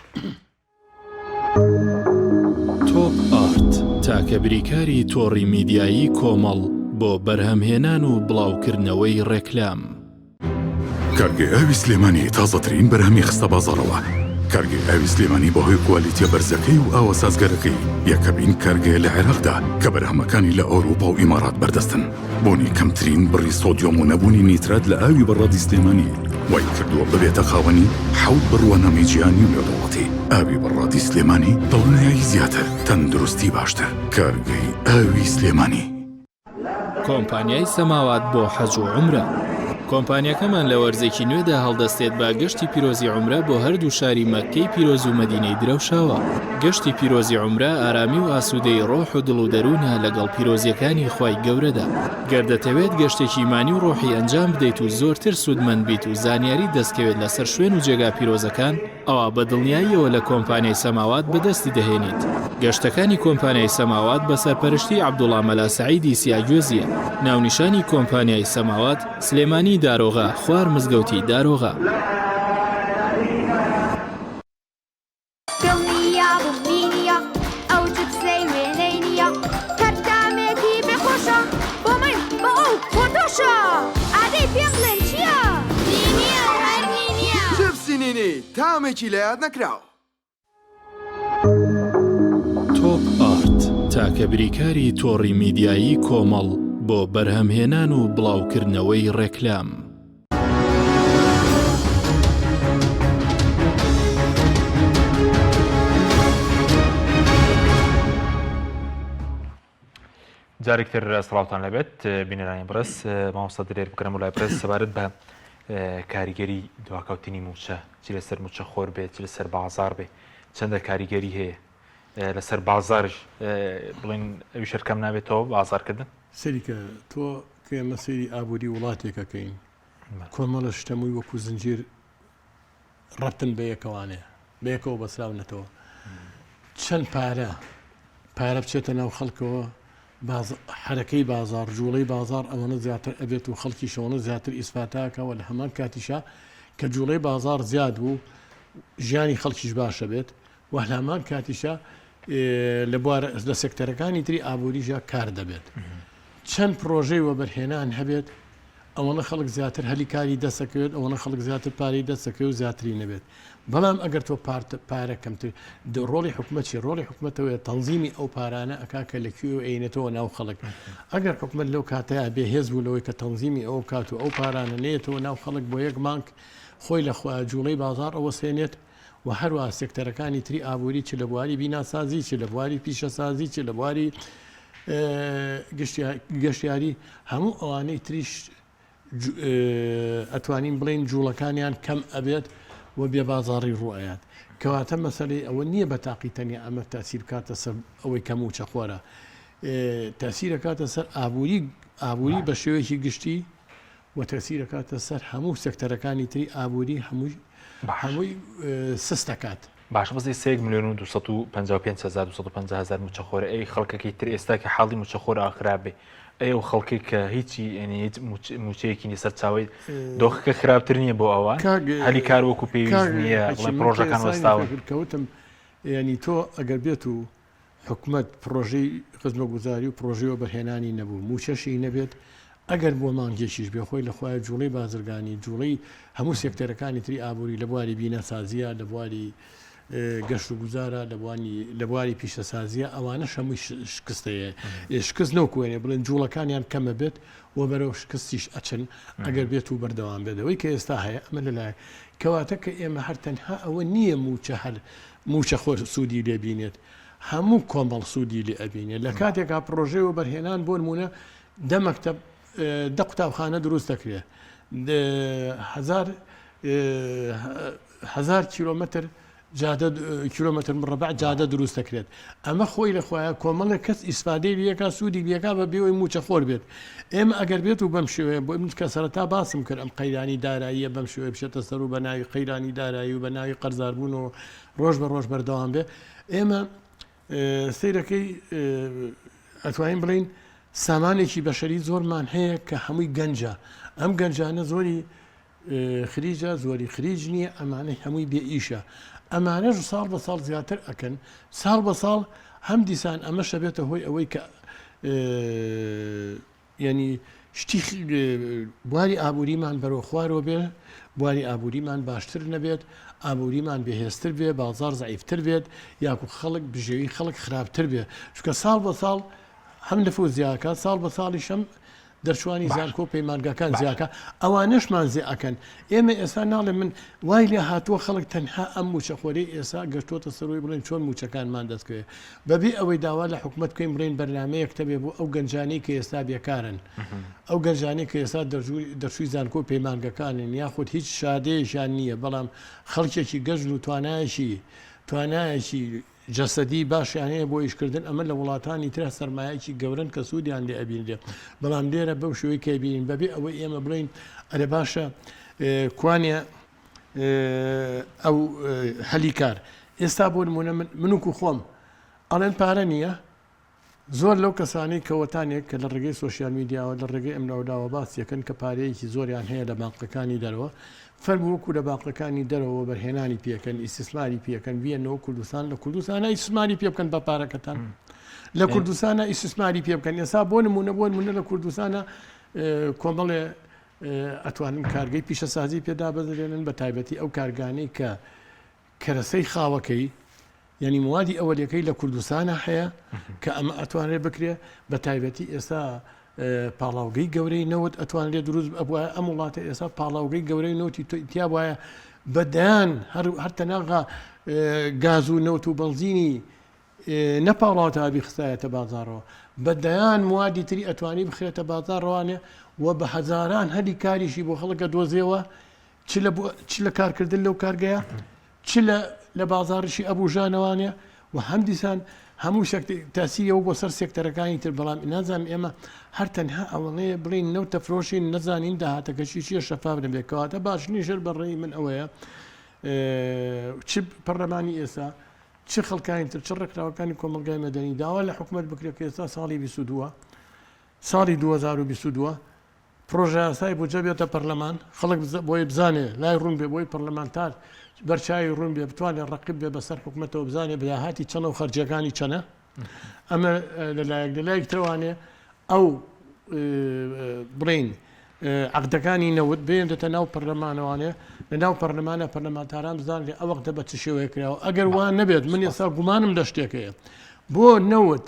تۆپ ئارت تاکە بریکاری تۆڕی میدیایی کۆمەڵ بۆ بەرهەمهێنان و کارگەی ئاوی سلێمانی بەهۆی کوالیتیە بەرزەکەی و ئاوە سازگەرەکەی یەکەمین کارگەیە لە عێراقدا کە بەرهەمەکانی لە ئەوروپا و ئیمارات بەردەستن. بوونی کەمترین بڕی سۆدیۆم و نەبوونی نیترات لە ئاوی بەڕادی سلێمانی وای کردووە ببێتە خاوەنی حەوت بڕوانامەی جیهانی و نێودەوڵەتی. ئاوی بەڕادی سلێمانی دڵنیایی زیاتر، تەندروستی باشتر. کارگەی ئاوی سلێمانی. کۆمپانیای سەماوات بۆ حەج و عومرە. کۆمپانیاکەمان لە وەرزێکی نوێدا هەڵدەستێت بە گەشتی پیرۆزی عومرە بۆ هەردوو شاری مەککەی پیرۆز و مەدینەی درەوشاوە. گەشتی پیرۆزی عومرە ئارامی و ئاسوودەیی ڕۆح و دڵ و دەروونە لەگەڵ پیرۆزییەکانی خوای گەورەدا. گەر دەتەوێت گەشتێکی ئیمانی و ڕۆحی ئەنجام بدەیت و زۆرتر سوودمەند بیت و زانیاریت دەستکەوێت لەسەر شوێن و جێگا پیرۆزەکان، ئەوا بە دڵنیاییەوە لە کۆمپانیای سەماوات بەدەستی دەهێنیت. گەشتەکانی کۆمپانیای سەماوات بە سەرپەرشتی عەبدوڵا مەلا سەعیدی سیاگوێزییە. ناونیشانی کۆمپانیای سەماوات، سلێمانی دارۆغە، خوار مزگەوتی دارۆغە. دڵنیابووم نینیە ئەو چپسەی وێنەی نییە هەر تامێکی بێ خۆشە بۆ من بۆ ئەو بۆ تۆشە ئادەی پێم بڵێن چییە؟ نینیە و هەر نینیە. چپسی نینی تامێکی لەیاد نەکراو. تۆپ ئارت تاکە بریکاری تۆڕی میدیایی کۆمەڵ بۆ بەرهەمهێنان و بڵاوکردنەوەی ڕێکلام. جارێک تر سڵاوتان لەبێت بینەرانی بڕێز مامۆستا دلێر بکەم و لای بڕێز سەبارەت بە کاریگەری دواکەوتنی موچە چ لەسەر موچە خۆر بێت چ لەسەر بازار بێ چەندە کاریگەری هەیە لەسەر بازارش بڵین ئەوی شەرکەم نابێتەوە بازارکردن سەریکە تۆ کە ئێمە سەیری ئابووری وڵاتێک ئەکەین کۆمەڵە شت هەمووی وەکو زنجیر ڕەبتن بە یەکەوانێ بە یەکەوە بەسراونەتەوە چەند پارە پارە بچێتە ناو خەڵکەوە باز حرەکەی بازار جوڵەی بازار ئەوەنە زیاتر ئەبێت و خەڵکی شەوەنە زیاتر ئیسفاتاکەوە لە هەمان کاتیشا کە جوڵەی بازار زیاد بوو ژیانی خەڵکیش باشە بێت و لە هەمان کاتیشا لە بوارە لە سێکتەرەکانی تری ئابووریشا کار دەبێت. چەند پڕۆژەی وەبەرهێنان هەبێت ئەوەنە خەڵک زیاتر هەلی کاری دەستەکەوێت ئەوەنە خەڵک زیاتر پارەی دەستەکەوێت و زیاتری نەبێت بەڵام ئەگەر تۆ پارت پارە کەمتر ڕۆڵی حکومەت چی ڕۆڵی حکومەتەوەیە تەنزیمی ئەو پارانە ئەکا کە لە کوێوە ئەینێتەوە ناو خەڵک ئەگەر حکومەت لەو کاتەیە بێهێز بوو لەوەی کە تەنزیمی ئەوە بکات و ئەو پارانە نێتەوە ناو خەڵک بۆ یەک مانگ خۆی لە جوڵەی بازاڕ ئەوەسێنێت و هەروەها سێکتەرەکانی تری ئابووری چ لە بواری بیناسازی چ لە بواری پیشەسازی چ لە بواری گەشتیاری هەموو ئەوانەی تریش ئەتوانین بڵین جوڵەکانیان کەم ئەبێت و بێ بازاڕی ڕوئەیات کەواتە مەسەلەی ئەوە نییە بە تاقی تەنیا ئەمە تاسیر بکاتە سەر ئەوەی کە موچە خۆرە تاسیرەکاتە سەر ئابووری ئابووری بە شێوەیەکی گشتی و تەئسیر ئەکاتە سەر هەموو سێکتەرەکانی تری ئابووری هەمووی هەمووی سست ئەکات. باشە بەس ئێستا یەک ملیۆن و 255 هەزار 250 هەزار مووچەخۆرە ئەی خەڵکەکەی تر ئێستا کە حاڵی مووچەخۆر ئاخراب بێ ئەی ئەو خەڵکەی کە هیچی یعنی هیچ مووچەیەکی نیە سەرچاوەی دۆخەکە خراپتر نییە بۆ ئەوان هەلی کار وەکو پێویست نییە بڵێن پڕۆژەکان وەستاون. کەوتم یعنی تۆ ئەگەر بێت و حکومەت پڕۆژەی خزمەگوزاری و پڕۆژەی وەبەرهێنانی نەبوو، مووچەشی نەبێت، ئەگەر بۆ مانگێکیش بێ خۆی لە خۆیا جووڵەی بازرگانی، جووڵەی هەموو سێکتەرەکانی تری ئابووری لە بواری بیناسازییە، لە بواری گەشتوگوزارە، لە بوانی لە بواری پیشەسازییە، ئەوانەش هەمووی شکستەیە. شکست نەوکوێنێ بڵێن جووڵەکانیان کەمە بێت و بەرەو شکستیش ئەچن ئەگەر بێت و بەردەوام بێت. ئەوەی کە ئێستا هەیە ئەمە لەلایەک. کەواتە کە ئێمە هەر تەنها ئەوە نییە مووچە هەر مووچەخۆر سوودی لێ بینێت، هەموو کۆمەڵ سوودی لێ ئەبینێت. لە کاتێکا پڕۆژەی وەبەرهێنان بۆ نموونە دە مەکتەب، دە قوتابخانە دروست دەکرێت، هەزار هەزار کیلۆمەتر جادە کیلۆمەتر مڕەبع جادە دروست دەکرێت. ئەمە خۆی لە خۆیا کۆمەڵێک کەس ئیسفادەی لێ ئەکا، سوودی لێ ئەکا بە بێ ئەوەی مووچەخۆر بێت. ئێمە ئەگەر بێت و بەم شێوەیە بۆ من کە سەرەتا باسم کرد ئەم قەیرانی داراییە بەم شێوەیە بچێتە سەر و بە ناوی قەیرانی دارایی و بە ناوی قەرزاربوونەوە ڕۆژ بە ڕۆژ بەردەوام بێ ئێمە سەیرەکەی ئەتوانین بڵین سامانێکی بەشەری زۆرمان هەیە کە هەمووی گەنجە ئەم گەنجانە زۆری خریجە زۆری خریج نییە ئەمانە هەمووی بێ ئیشە ئەمانەش ساڵ بە ساڵ زیاتر ئەکەن ساڵ بە ساڵ هەم دیسان ئەمەشە بێتە هۆی ئەوەی کە یعنی. شتی بواری ئابووریمان بەرەو خوارەوە بێ، بواری ئابووریمان باشتر نەبێت، ئابووریمان بێهێزتر بێ، بازاڕ زەعیفتر بێت، یاکو خەڵک بژێوی خەڵک خراپتر بێ، چونکە ساڵ بە ساڵ هەم نفوس زیاکات، ساڵ بە ساڵیش هەم دەرچوانی زانکۆ و پەیمانگاکان زیاکا، ئەوانەشمان زێ ئەکەن. ئێمە ئێستا ناڵێم من وای لێ هاتووە خەڵک تەنها ئەم مووچەخۆرەی ئێستا گەشتۆتە سەرەوەی بڵێن چۆن مووچەکانمان دەستکەوێ، بەبێ ئەوەی داوا لە حکومەت بکەین بڵێین بەرنامەیەک تەبێ بۆ ئەو گەنجانەی کە ئێستا بێکارن، ئەو گەنجانەی کە ئێستا دەرچووی زانکۆ و پەیمانگەکانن یاخود هیچ شادەیەکیان نییە بەڵام خەڵکێکی گەنجن و توانایەکی توانایەکی جەسەدی باشیان هەیە بۆ ئیشکردن، ئەمە لە وڵاتانی ترا سەرمایەکی گەورەن کە سوودیان لێ ئەبینرێ، بەڵام لێرە بەو شێوەی کە ئەبینین بەبێ ئەوەی ئێمە بڵێین ئەرێ باشە کوانێ ئەو هەلی کار ئێستا بۆ نمونە من منوکو خۆم ئەڵێن پارە نییە زۆر لەو کەسانەی کەوەتانێک کە لە ڕێگەی سۆشیال میدیاوە لە ڕێگەی ئەملاولاوە باسیەکەن کە پارەیەکی زۆریان هەیە لە بانقەکانی دەرەوە فەرموو وەکو لە بانقەکانی دەرەوە وەبەرهێنانی پێکەن ئیسیسماری پێکەن بیەنەوە کوردستان لە کوردستانە ئیسماری پێ بکەن بە پارەکەتان لە کوردستانە ئیسیسماری پێ بکەن ئێستا بۆ نمونە بۆ نمونە لە کوردستانە کۆمەڵێ ئەتوانن کارگەی پیشەسازی پێ دابەزرێنن بە تایبەتی ئەو کارگانەی کە کەرەسەی خاوەکەی یعنی موادی ئەوەلیەکەی لە کوردستانە هەیە کە ئەمە ئەتوانرێت بکرێ بە تایبەتی ئێستا پاڵاوگەی گەورەی نەوت ئەتوانرێت دروست ئەبواە ئەم وڵاتە ئێستا پاڵاوگەی گەورەی نەوتی تیا وایە بەدەیان هەر تەناغا گاز و نەوت و بەنزینی نەپاڵاوتا بیخستایەتە بازاڕەوە، بە دەیان موادی تری ئەتوانی بخرێتە بازاڕەوانێ و بە هەزاران هەلی کاریشی بۆ خەڵک ئەدۆزیەوە چ لە چ لە کارکردن لەو کارگەیە چ لە لە بازاڕیشی ئەبوژانەوانێ و هەم دیسان هەموو تاسیری ئەو بۆ سەر سێکتەرەکانی تر بەڵام نازانم ئێمە هەر تەنها ئەوەنەیە بڵین نەوتە فرۆشین نەزانین داهاتەکەشی چیە شەفاف نەبێت کەواتە باشترین شەر بە ڕێی من ئەوەیە چ پەرلەمانی ئێستا چ خەڵکانی تر، چ ڕێکخراوەکانی کۆمەڵگای مەدەنی داوا لە حکومەت بکرێت کە ئێستا ساڵی 22 ساڵی 2022 پڕۆژەیاسای بودجە بێتە پەرلەمان، خەڵک بۆی بزانێ لای ڕوون بێ بۆی پەرلەمانتار بەرچاوی ڕوون بێ بتوانێت ڕەقیب بێ بەسەر حکومەتەوە بزانێ داهاتی چەنە و خەرجیەکانی چەنە ئەمە لەلایەک لەلایەک ترەوانێ ئەو بڵێین عەقدەکانی نەوت بێنرێتە ناو پەرلەمانەوانێ لە ناو پەرلەمانە پەرلەمانتاران بزانرێ ئەو وەختە بە چ شێوەیە کراوە ئەگەر وا نەبێت من ئێستا گومانم لە شتێک هەیە بۆ نەوت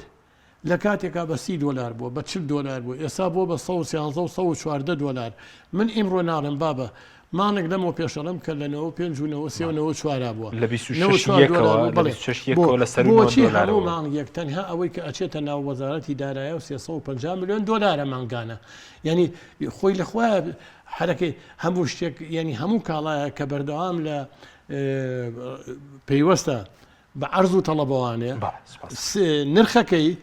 لە کاتێکا بە سی دۆلار بووە بە چل دۆلار بوو ئێستا بۆ بە 113 و 114 دۆلار من ئیمڕۆ ناڵێم بابە مانگ لەمەو پێش ئەڵێم کە لە 95 و 93 و 94 بووە لە 26 یەکەوە لە 26 یەکەوە لە سەروو 90 بۆچی دۆلارەوە هەموو مانگێک تەنها ئەوەی کە ئەچێتە ناو وەزارەتی دارایی و 350 ملیۆن دۆلارە مانگانە یعنی خۆی لە خۆیان حرەکەی هەموو شتێک یعنی هەموو کاڵایە کە بەردەوام لە پەیوەستە بە عەرز و تەڵەبەوانێ نرخەکەی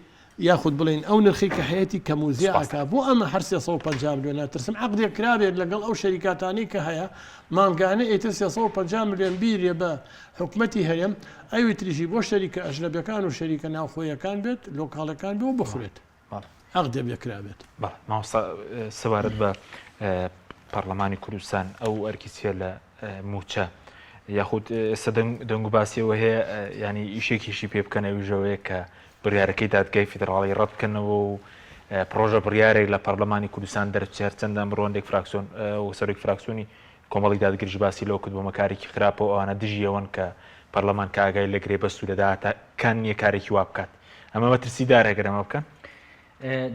یاخود بڵێین ئەو نرخی کە هەیەی کەم و زیا ئەکا بۆ ئەمە هەر 350 ملیۆن ناترسم عەقدێک کرابێت لەگەڵ ئەو شەریکاتانەی کە هەیە مانگانە ئیتر 350 ملیۆن بیرێ بە حکومەتی هەرێم ئەوی تریشی بۆ شەریکە ئەژنەبیەکان و شەریکە ناوخۆیەکان بێت لۆکاڵەکان بێ و بخورێت عەقدێک لێ کرابێت. بەڵێ مامۆستا سەبارەت بە پەڕلەمانی کوردستان ئەو ئەرکی چیە لە موچە یاخود ئێستا دەنگ و باسیەوە هەیە ینی ئیشێکیشی پێ بکەن ئەویژەوەیە کە بڕیارەکەی دادگای فیدراڵی ڕەت بکەنەوە و پرۆژە بڕیارێک لە پەرلەمانی کوردستان دەرچێت هەرچەندە ئەمڕۆ هەندێک فراکسیۆن و سەرۆکی فراکسیۆنی کۆمەڵی دادگەریش باسی لەوە کرد بۆمە کارێکی خراپە و ئەوانە دژی ئەوەن کە پەرلەمان کە ئاگای لە گرێبەست و لە داهاتەکان نییە کارێکی وا بکات ئەمە مەترسیدارە گەر ئەمە بکەن.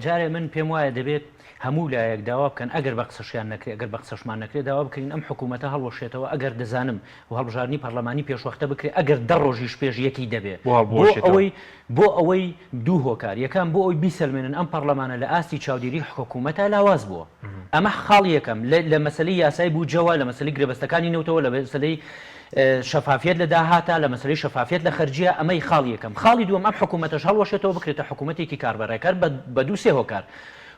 جارێ من پێم وایە دەبێت هەموو لایەک داوا بکەن ئەگەر بە قسەشیان نەکرێ ئەگەر بە قسەشمان نەکرێ داوا بکەین ئەم حکوومەتە هەڵوەشێتەوە ئەگەر دەزانم و هەڵبژاردنی پەرلەمانی پێشوەختە بکرێ ئەگەر دە ڕۆژیش پێش یەکی دەبێ بۆ بۆ هەڵبوەشێتەوە. ئەوەی بۆ ئەوەی دوو هۆکار یەکەم بۆ ئەوەی بیسەلمێنن ئەم پەڕلەمانە لە ئاستی چاودێری حکوومەتا لاواز بووە ئەمە خاڵی یەکەم لە لە مەسەلەی یاسای بودجەوە لە مەسەلەی گرێبەستەکانی نەوتەوە لە مەسەلەی شەفافیەت لە داهاتە لە مەسەلەی شەفافیەت لە خەرجیە ئەمەی خاڵی یەکەم خاڵی دووەم ئەم حکوومەتەش هەڵوەشێتەوە بکرێتە حکوومەتێکی کاربەڕێکەر بە بە دوو سێ هۆکار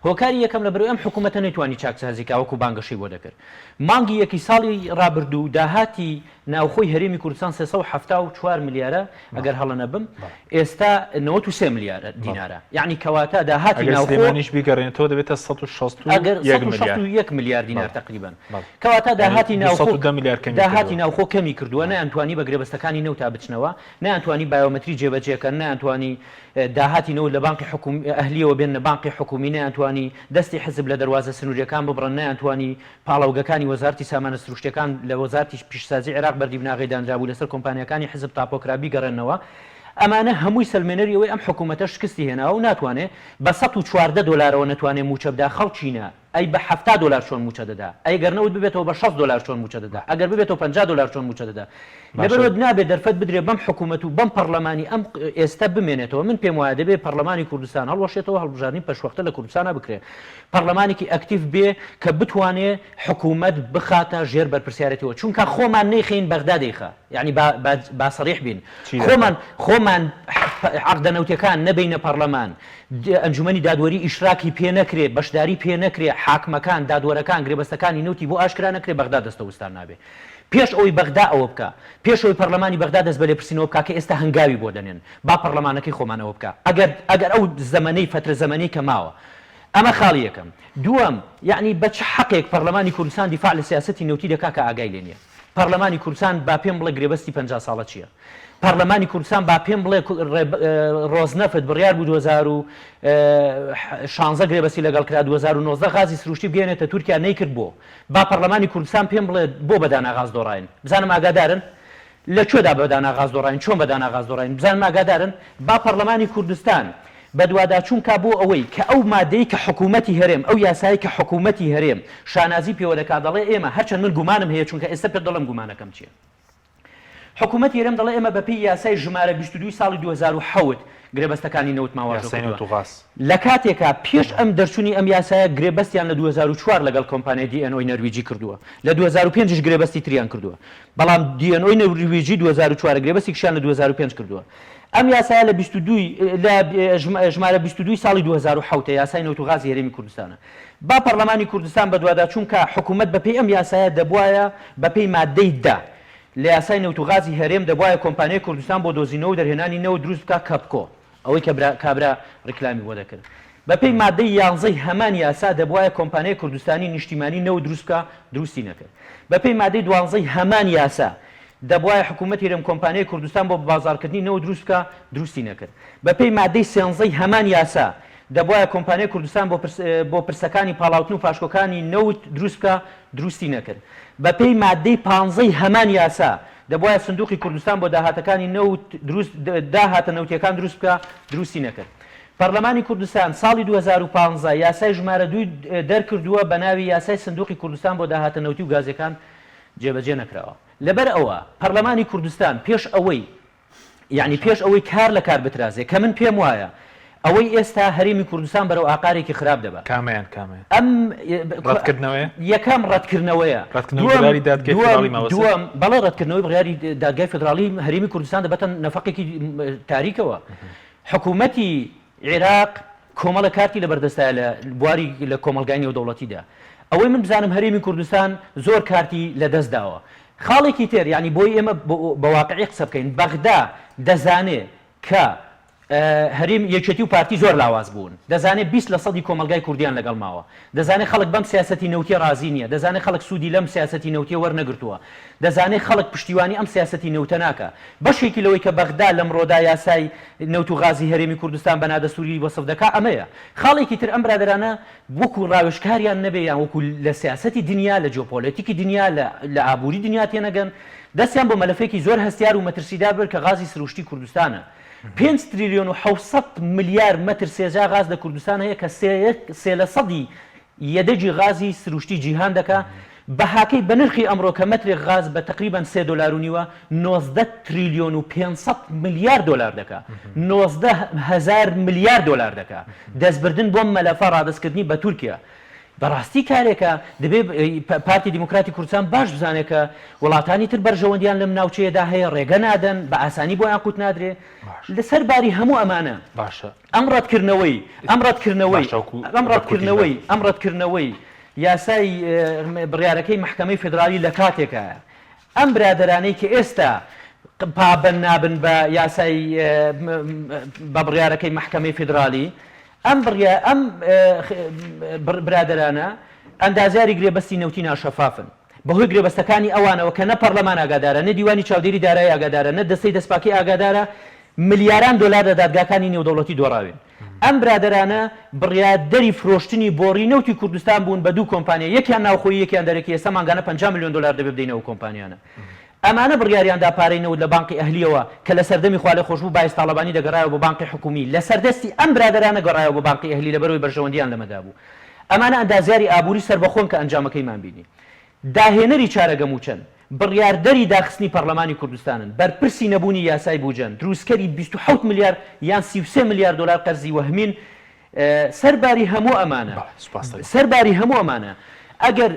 هۆکاری یەکەم لەبەرئەوەی ئەم حکوومەتە نەیتوانی چاکسازی کا وەکوو بانگەشەی بۆ دەکرد مانگی یەکی ساڵی ڕابردوو داهاتی. ناوخۆی هەرێمی کوردستان 374 ملیارە ئەگەر هەڵە نەبم ئێستا 93 ملیار دینارە یعنی کەواتە داهاتی ناوخۆ سلێمانیش بیگەڕێنێتەوە دەبێتە 161 ملیار ملیار دینار تقریبا کەواتە داهاتی ناوخۆ داهاتی ناوخۆ کەمی کردووە نەیانتوانی بە گرێبەستەکانی نەوتا بچنەوە نەیانتوانی بایۆمەتری جێبەجێکەن نەیانتوانی داهاتی نەوت لە بانقی حکومی ئەهلیەوە بێننە بانقی حکومی نەیانتوانی دەستی حزب لە دەروازە سنوریەکان ببڕن نەیانتوانی پاڵاوگەکانی وەزارتی سامانە سروشتیەکان لە وەزارتی پیشسازی عێراق بەردی بناغەی دانرابوو لەسەر کۆمپانیاکانی حزب تاپۆکرا بیگەڕێننەوە ئەمانە هەمووی سەلمێنەری ئەوەی ئەم حکومەتە شکستی هێناوە و ناتوانێ بە 114 دۆلارەوە نەتوانێ موچە بدا خەڵکینە ئەی بە 70 دۆلار چۆن موچە دەدا ئەی گەر نەوت ببێتەوە بە 60 دۆلار چۆن موچە دەدا ئەگەر ببێتەوە 50 دۆلار چۆن موچە دەدا لەبەرئەوە نابێ دەرفەت بدرێ بەم حکومەت و بەم پەڕلەمانی ئەم ئێستا بمێنێتەوە من پێم وایە دەبێ پەڕلەمانی کوردستان هەڵوەشێتەوە هەڵبژاردنی پەشوەختە لە کوردستانا بکرێ پەڕلەمانێکی ئەکتیڤ بێ کە بتوانێ حکومەت بخاتە ژێر بەرپرسیارێتیەوە چونکە خۆمان نەیخەین بەغدا دەیخا یانی با با با سەریح بین خۆمان خۆمان عەقدە نەوتیەکان نەبەینە پەڕلەمان ئەنجومەنی دادوەری ئیشراکی پێ نەکرێ بەشداری پێ نەکرێ حاکمەکان دادوەرەکان گرێبەستەکانی نەوتی بۆ ئاشکرا نەکرێ بەغدا دەستەوستان نابێ پێش ئەوەی بەغدا ئەوە بکا، پێش ئەوەی پەرلەمانی بەغدا دەست بە لێپرسینەوە بکا کە ئێستا هەنگاوی بۆ دەنێن، با پەرلەمانەکەی خۆمان ئەوە بکا، ئەگەر ئەگەر ئەو زەمەنەی فەترە زەمەنەی کە ماوە. ئەمە خاڵی یەکەم. دووەم، یەعنی بە چ حەقێک پەرلەمانی کوردستان دیفاع لە سیاسەتی نەوتی دەکا کە ئاگای لێ نییە؟ پەرلەمانی کوردستان با پێم بڵێ گرێبەستی 50 ساڵە چییە؟ پەرلەمانی کوردستان با پێم بڵێ ڕۆزنەفت بڕیار بوو 2016 گرێبەستی لەگەڵ کرا 2019 غازی سروشتی بگەیەنێتە تورکیا نەیکرد بۆ؟ با پەڕلەمانی کوردستان پێم بڵێ بۆ بە دانا غاز دۆڕاین؟ بزانم ئاگادارن؟ لە کوێدا بە دانا غاز دۆڕاین؟ چۆن بە دانا غاز دۆڕاین؟ بزانم ئاگادارن؟ با پەڕلەمانی کوردستان بەدواداچوون کا بۆ ئەوەی کە ئەو مادەی کە حکوومەتی هەرێم، ئەو یاسایەی کە حکوومەتی هەرێم شانازی پێوە دەکا دەڵێ ئێمە، هەرچەند من گومانم هەیە چونکە ئێستە پێت دەڵێم گومانەکەم چییە. حکومەتی هەرێم دەڵێ ئێمە بەپێی یاسای ژمارە 22 ساڵی 2007 گرێبەستەکانی نەوتمان واژۆ یاسای نەوت کردووە. و غاز. لە کاتێکا پێش ئەم دەرچوونی ئەم یاسایە گرێبەستیان لە 2004 لەگەڵ کۆمپانیای دی ئێن ئۆی نەرویجی کردووە، لە 2005 یش گرێبەستی تریان کردووە، بەڵام دی ئێن ئۆی نەرویجی 2004 گرێبەستێکیشیان لە 2005 کردووە. ئەم یاسایە لە 22 لە ژمارە 22 ساڵی 2007 یاسای نەوت و غازی هەرێمی کوردستانە. با پەڕلەمانی کوردستان بەدواداچوون کا، حکومەت بەپێی ئەم یاسایە دەبوایە بەپێی ماددەی دە لە یاسای نەوت و غازی هەرێم دەبوایە کۆمپانیای کوردستان بۆ دۆزینەوە و دەرهێنانی نەوت دروست بکا کەپکۆ ئەوەی کە برا کابرا ڕیکلامی بۆ دەکرد بەپێی ماددەی یانزەی هەمان یاسا دەبوایە کۆمپانیای کوردستانی نیشتیمانی نەوت دروست بکا دروستی نەکرد بەپێی مادەی دوانزەی هەمان یاسا دەبوایە حکومەتی هەرێم کۆمپانیای کوردستان بۆ بەبازاڕکردنی نەوت دروست بکا دروستی نەکرد بەپێی مادەی سێنزەی هەمان یاسا دەبوایە کۆمپانیای کوردستان بۆ بۆ پرسەکانی پاڵاوتن و پاشکۆکانی نەوت دروست بکا دروستی نەکرد بەپێی مادەی پانزەی هەمان یاسا دەبوایە سندوقی کوردستان بۆ داهاتەکانی نەوت دروست داهاتە نەوتیەکان دروست بکا دروستی نەکرد پەرلەمانی کوردستان ساڵی 2015 یاسای ژمارە دووی دەرکردووە بەناوی یاسای سندوقی کوردستان بۆ داهاتە نەوتی و گازیەکان جێبەجێ نەکراوە لەبەر ئەوە پەرلەمانی کوردستان پێش ئەوەی یەعنی پێش ئەوەی کار لە کار بترازێ کە من پێم وایە ئەوەی ئێستا هەرێمی کوردستان بەرەو ئاقارێکی خراپ دەبا. کامەیان کامەیان؟ ئەم ڕەتکردنەوەیە؟ یەکەم ڕەتکردنەوەیە. ڕەتکردنەوەی بڕیاری دادگای فیدراڵی ماوەسەر؟ دووەم بەڵێ ڕەتکردنەوەی بڕیاری دادگای فیدراڵی هەرێمی کوردستان دەبەتە نەفەقێکی تاریکەوە. حکوومەتی عێراق کۆمەڵە کارتی لەبەردەستایە لە بواری لە کۆمەڵگای نێودەوڵەتیدا. ئەوەی من بزانم هەرێمی کوردستان زۆر کارتی لەدەست داوە. خاڵێکی تر یانی بۆی ئێمە بە واقعی قسە بکەین بەغدا دەزانێ کە هەرێم یەکێتی و پارتی زۆر لاواز بوون. دەزانێ 20 لە سەدی کۆمەڵگای کوردیان لەگەڵ ماوە. دەزانێ خەڵک بەم سیاسەتی نەوتیە ڕازی نییە. دەزانێ خەڵک سوودی لەم سیاسەتی نەوتیە وەرنەگرتووە. دەزانێ خەڵک پشتیوانی ئەم سیاسەتی نەوتە ناکا. بەشێکی لەوەی کە بەغدا لەمڕۆدا یاسای نەوت و غازی هەرێمی کوردستان بە نادەستووری وەسف دەکا ئەمەیە. خاڵێکی تر ئەم برادەرانە وەکو ڕاوێژکاریان نەبێ یان وەکو لە سیاسەتی دنیا، لە جیۆپۆلەتیکی دنیا، لە لە ئابووری دنیا تێنەگەن، دەستیان بۆ مەلەفێکی زۆر هەستیار و مەترسیدار برد کە غازی سروشتی کوردستانە. پێنج تریلیۆن و 700 ملیار مەتر سێجا غاز لە کوردستان هەیە کە سێ سێ لە سەدی یەدەگی غازی سروشتی جیهان دەکا، بەهاکەی بە نرخی ئەمڕۆ کە مەترێک غاز بە تەقریبەن سێ دۆلار و نیوە، 19 تریلیۆن و 500 ملیار دۆلار دەکا. 19 هەزار ملیار دۆلار دەکا. دەستبردن بۆم مەلەفە ڕادەستکردنی بە تورکیا بەڕاستی کارێکە دەبێ پارتی دیموکراتی کوردستان باش بزانێ کە وڵاتانی تر بەرژەوەندیان لەم ناوچەیەدا هەیە ڕێگە نادەن بە ئاسانی بۆیان قوت نادرێ لەسەر باری هەموو ئەمانە باشە ئەم ڕەتکردنەوەی ئەم ڕەتکردنەوەی ئەم ڕەتکردنەوەی ئەم ڕەتکردنەوەی یاسای بڕیارەکەی مەحکەمەی فیدراڵی لە کاتێکایە. ئەم برادەرانەی کە ئێستا پابەند نابن بە یاسای بە بڕیارەکەی مەحکەمەی فیدرالی، ئەم بڕیا ئەم برادەرانە ئەندازیاری گرێبەستی نەوتی ناشەفافن. بەهۆی گرێبەستەکانی ئەوانەوە کە نە پەڕلەمان ئاگادارە، نە دیوانی چاودێری دارایی ئاگادارە، نە دەستەی دەستپاکی ئاگادارە، ملیاران دۆلار لە دادگاکانی نێودەوڵەتی دۆڕاوین. ئەم برادەرانە بڕیاردەری فرۆشتنی بۆڕی نەوتی کوردستان بوون بە دوو کۆمپانیا، یەکیان ناوخۆیی یەکیان دەرەکی، ئێستا مانگانە 50 ملیۆن دۆلار دەبێ بدەینە ئەو کۆمپانیانە. ئەمانە بڕیاریان دا پارەی نەوت لە بانقی ئەهلییەوە کە لە سەردەمی خوالێخۆشبوو بایز تاڵەبانی دەگەڕایەوە بۆ بانقی حکوومی، لەسەر دەستی ئەم برادەرانە گەڕایەوە بۆ بانقی ئەهلی لەبەرئەوەی بەرژەوەندییان لەمەدا بوو. ئەمانە ئەندازیاری ئابووری سەربەخۆن کە ئەنجامەکەیمان بینی. داهێنەری چارەگە مووچەن، بڕیاردەری داخستنی پەڕلەمانی کوردستانن، بەرپرسی نەبوونی یاسای بوجەن، دروستکەری 27 ملیار یان 33 ملیار دۆلار قەرزی وەهمین، سەرباری هەموو ئەمانە، سەرباری هەموو ئەمانە، ئەگەر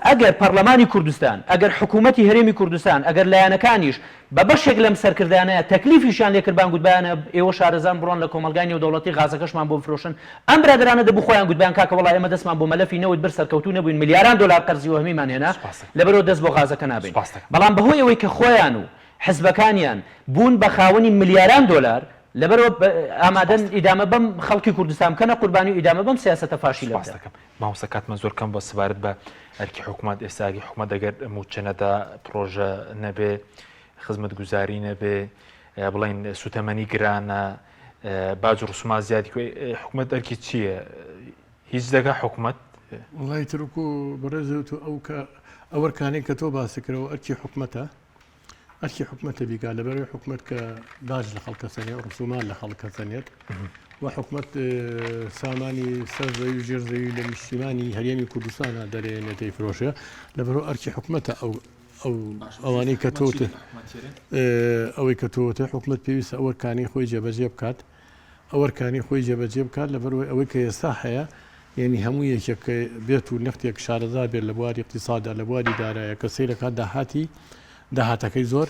ئەگەر پەڕلەمانی کوردستان، ئەگەر حکوومەتی هەرێمی کوردستان، ئەگەر لایەنەکانیش بە بەشێک لەم سەرکردانە تەکلیفیشیان لێکردبان گوتبایانە ئێوە شارەزان بڕۆن لە کۆمەڵگای نێودەوڵەتی غازەکەشمان بۆ بفرۆشن، ئەم برادەرانە دەبوو خۆیان گوتبایان کاکە وەڵا ئێمە دەستمان بۆ مەلەفی نەوت برد سەرکەوتوو نەبووین ملیاران دۆلار قەرزی وەهمیمان هێنا لەبەرئەوە دەست بۆ غازەکە نابەین بەڵام بەهۆی ئەوەی کە خۆیان و حزبەکانیان بوون بە خاوەنی ملیاران دۆلار لەبەرئەوە ئامادەن ئیدامە بەم خەڵکی کوردستان بکەنە قوربانی و ئیدامە بەم سیاسەتە فاشیلە بدەن. مامۆستا کاتمان زۆر کەم بووە سەبارەت بە ئەرکی حکومەت ئێستا ئەرکی حکومەت ئەگەر مووچە نەدا پڕۆژە نەبێ خزمەتگوزاری نەبێ بڵێن سوتەمەنی گرانە باج و ڕسومات زیادی حکومەت ئەرکی چییە؟ هیچ دەگا حکومەت؟ وڵی ترکو بەڕێز و ئەو کە ئەوەرکانەی کە تۆ باسی کرەوە ئەرکی حکومەتە ئەرکی حکومەتە بیکا لەبەرەوەی حکومەت کە باج لە خەڵکە سەنێ ڕسومان لە خەڵکە سەنێت و حکومەت سامانی سەر زەوی و ژێر زەوی لە نیشتیمانی هەرێمی کوردستانە دەرێنێتەی فرۆشێ لەبەرەوە ئەرکی حکومەتە ئەو ئەو ئەوانەی کە تۆ ئەوەی کە تۆتە حکومەت پێویستە ئەوە کانی خۆی جێبەجێ بکات ئەوەرکانی خۆی جێبەجێ بکات لەبەرئەوەی ئەوەی کە ئێستا هەیە یەنی هەموو یەکێک کە بێت و نەختێک شارەزا بێت لە بواری ئیقتیسادا لە بواری دارایە کە سەیرەکات داهاتی داهاتەکەی زۆر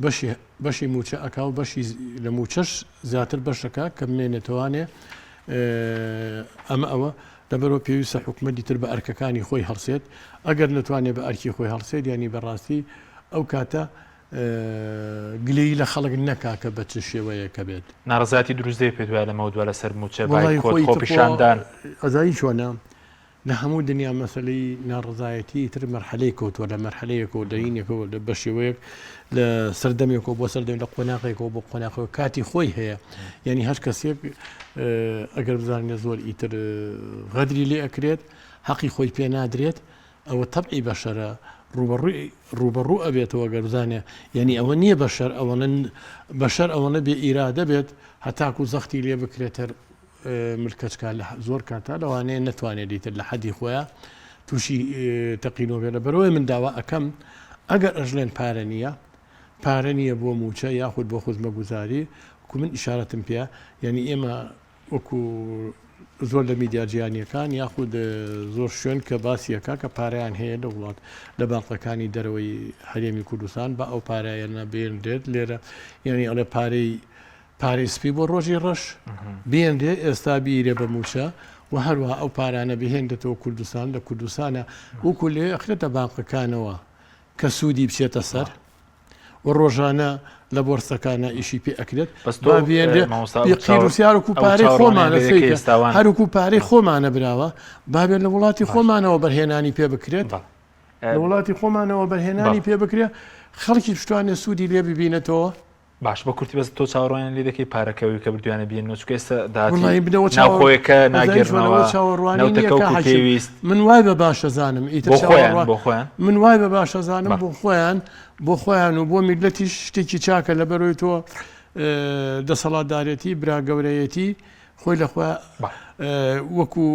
بەشی بەشی موچە ئەکا و بەشی لە موچەش زیاتر بەشەکە کە بمێنێتەوانێ ئەمە ئەوە لەبەرەوە پێویستە حکومەتی تر بە ئەرکەکانی خۆی هەڵسێت ئەگەر نەتوانێت بە ئەرکی خۆی هەڵسێت ینی بەڕاستی ئەو کاتە گلەیی لە خەڵک نەکا کە بە چ شێوەیەکە بێت. ناڕەزایەتی دروست دەبێت پێت وایە لەمەودوا لەسەر مووچە، بایکۆت، خۆپیشاندان؟ ئەزانی چۆنە لە هەموو دنیا مەسەلەی ناڕەزایەتی ئیتر مەرحەلەی کەوتووە لە مەرحەلەیەکەوە دەینێکەوە لە بە شێوەیەک لە سەردەمێکەوە بۆ سەردەم لە قۆناغێکەوە بۆ قۆناغەوە کاتی خۆی هەیە یعنی هەر کەسێک ئەگەر بزانێت زۆر ئیتر غەدری لێ ئەکرێت حەقی خۆی پێ نادرێت ئەوە تەبعی بەشەرە ڕووبەڕووی ڕووبەڕوو ئەبێتەوە گەر بزانێ یعنی ئەوە نییە بەشەر ئەوەنە بەشەر ئەوەنە بێ ئیرادە بێت هەتاکو زەختی لێ بکرێت هەر ملکەچکا لە زۆر کاتا لەوانەیە نەتوانێت دیتر لە حەدی خۆیان تووشی تەقینەوە بێت لە بەرەوەی من داوا ئەەکەم ئەگەر ئەژلێن پارە نییە پارە نییە بۆ موچە یاخود بۆ خزمەگوزاری وەکو من ئیشارەتم پێ یعنی ئێمە وەکو زۆر لە میدیا جیهانیەکان یاخود زۆر شوێن کە باسی ئەکا کە پارەیان هەیە لە وڵات لە بانقەکانی دەرەوەی هەرێمی کوردستان بە ئەو پارایەنە بێنرێت لێرە یعنی ئەڵێ پارەی پارەی سپی بۆ ڕۆژی ڕەش بێنرێ ئێستا بیرێ بە موچە و هەروەها ئەو پارانە بهێنرێتەوە کوردستان لە کوردستانە وەکو لێ ئەخرێتە بانقەکانەوە کە سوودی بچێتە سەر و ڕۆژانە لە بۆرسەکانە ئیشی پێ ئەکرێت بەس تۆ با بێنرێ مامۆستا ئەو بێ چاوە قیروسیار وەکو ئەو پارەی چاوەڕوانیان خۆمانە لێ دەکەی سەیرکە ئێستا وان هەر وەکو پارەی خۆمانە براوە با بێت لە وڵاتی باش خۆمانەوە بەرهێنانی پێ بکرێت بەڵێ لە وڵاتی خۆمانەوە بەرهێنانی بەڵێ پێ بکرێت خەڵکی بشتوانێت سوودی لێ ببینێتەوە. باش بە کورتی بەس تۆ چاوەڕوانیان لێ دەکەی پارەکە ئەوی کە بردویانە بێننەوە چونکە ئێستا داهاتی وەڵی بنەوە چاوەڕ ناوخۆیەکە ئەزانی چۆنە ناگێرنەوە ئەوە چاوەڕوانی نییە نەوتەکە کا وەکو حەکیم پێویست من وای بە باشە زانم ئیتر بۆ خۆیان چاوەڕوان بۆ خۆیان من وای بە باشە زانم بەڵێ بۆ خۆیان بۆ خۆیان و بۆ میللەتیش شتێکی چاکە لەبەرئەوەی تۆ دەسەڵاتدارێتی برا گەورەیەتی خۆی لە خۆی وەکو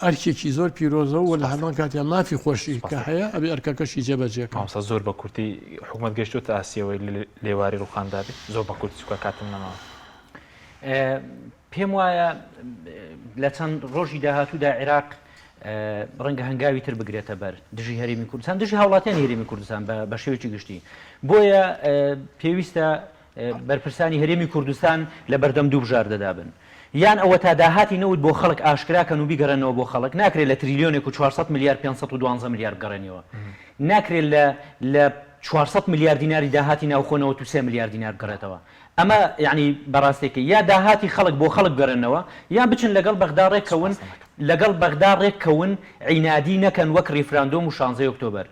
ئەرکێکی زۆر پیرۆزە و لە هەمان کاتیا مافی خۆشی کە هەیە ئەبێ ئەرکەکەشی جێبەجێ کات. مامۆستا زۆر بە کورتی حکومەت گەیشتۆتە ئاستیەوەی لێواری ڕوخاندا بێت؟ زۆر بە کورتی چونکە کاتم نەماوە. پێم وایە لە چەند ڕۆژی داهاتوودا عێراق ڕەنگە هەنگاوی تر بگرێتە بەر دژی هەرێمی کوردستان دژی هاوڵاتیانی هەرێمی کوردستان بە شێوەیەکی گشتی بۆیە پێویستە بەرپرسانی هەرێمی کوردستان لە بەردەم دوو بژاردەدا بن یان ئەوەتا داهاتی نەوت بۆ خەڵک ئاشکرا کەن و بیگەڕێنەوە بۆ خەڵک ناکرێت لە تریلیۆنێک و 400 ملیار 512 ملیار بگەڕێنیەوە ناکرێت لە لە. 400 ملیار دیناری داهاتی ناوخۆ 93 ملیار دینار بگەڕێتەوە. ئەمە یەعنی بەڕاستێکی یا داهاتی خەڵک بۆ خەڵک بگەڕێننەوە یان بچن لەگەڵ بەغدا ڕێککەون لەگەڵ بەغدا ڕێککەون عینادی نەکەن وەک ڕیفراندۆم و شانزەی ئۆکتۆبەر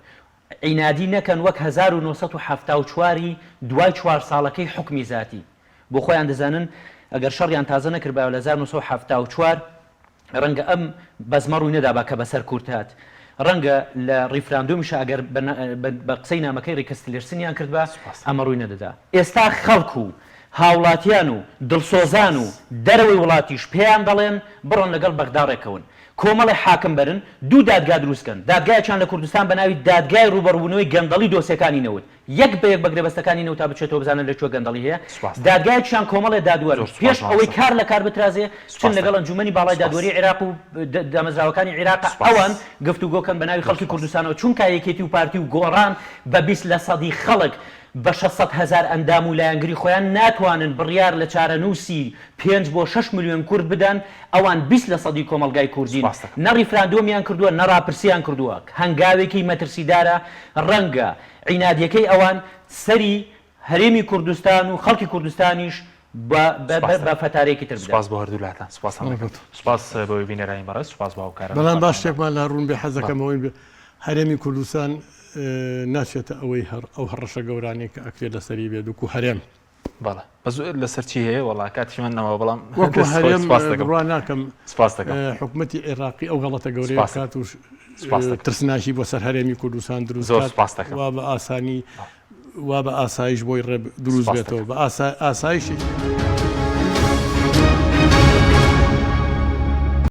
عینادی نەکەن وەک 1974 ی دوای چوار ساڵەکەی حوکمی زاتی بۆ خۆیان دەزانن ئەگەر شەڕیان تازە نەکردبایەوە لە 1974 ڕەنگە ئەم بەزمە ڕووی نەدابا کە بەسەر کورد هات. ڕەنگە لە ڕیفراندۆمیشا ئەگەر بە قسەی نامەکەی ڕیکس تیلرسنیان کردبا ئەمە ڕووی نەدەدا. ئێستا خەڵک و هاوڵاتیان و دڵسۆزان و دەرەوەی وڵاتیش پێیان دەڵێن بڕۆن لەگەڵ بەغدا ڕێککەون. کۆمەڵێ حاکم بەرن، دوو دادگا دروست کەن. دادگایەکیان لە کوردستان بە ناوی دادگای ڕووبەڕووبوونەوەی گەندەڵی دۆسیەکانی نەوت. یەک بە یەک بە گرێبەستەکانی نەوتا بچێتەوە بزانە لە کوێ گەندەڵی هەیە، دادگایەکیشان کۆمەڵێ دادوەر پێش ئەوەی کار لە کار بترازێ بچن لەگەڵ ئەنجومەنی باڵای دادوەری عیراق و دامەزراوەکانی عیراق ئەوان گفتوگۆ کەن بە ناوی خەڵکی کوردستانەوە چونکا یەکێتی و پارتی و گۆڕان بە 20 لە سەدی خەڵک بە 600 هەزار ئەندام و لایەنگری خۆیان ناتوانن بڕیار لە چارەنووسی پێنج بۆ شەش ملیۆن کورد بدەن ئەوان 20 لە سەدی کۆمەڵگای کوردین نە ڕیفراندۆمیان کردووە نە ڕاپرسیان کردووە هەنگاوێکی مەترسیدارە ڕەنگە عینادیەکەی ئەوان سەری هەرێمی کوردستان و خەڵکی کوردستانیش بە بە فەتارەیەکی تر بدات. سوپاس بۆ هەردوولاتان. سوپاستان دەکەم. سوپاس بۆ بینەرانی بەڕێز. سوپاس بۆ هاوکاران. بەڵام با شتێکمان لا ڕوون بێ حەزەکەم ئەوەی بێ هەرێمی کوردستان ناچێتە ئەوەی هەر ئەو هەڕەشە گەورانەی کە ئەکرێت لەسەری بێت وەکو هەرێم. بەڵێ بەس لەسەر چی هەیە وەڵا کاتیشمان نەماوە بەڵام وەکو دەست خۆش هەرێم سوپاس دەکەم بڕوا ناکەم سوپاس دەکەم حکومەتی عێراقی ئەو غەڵەتە گەورەیە سوپاس بکات و سوپاس دەکەم ترسناکی بۆ سەر هەرێمی کوردستان دروست زۆر کات سوپاس دەکەم وا بە ئاسانی وا بە ئاسایش بۆی ڕێ دروست سوپاس بێتەوە دەکەم. بە ئاسایشێکی.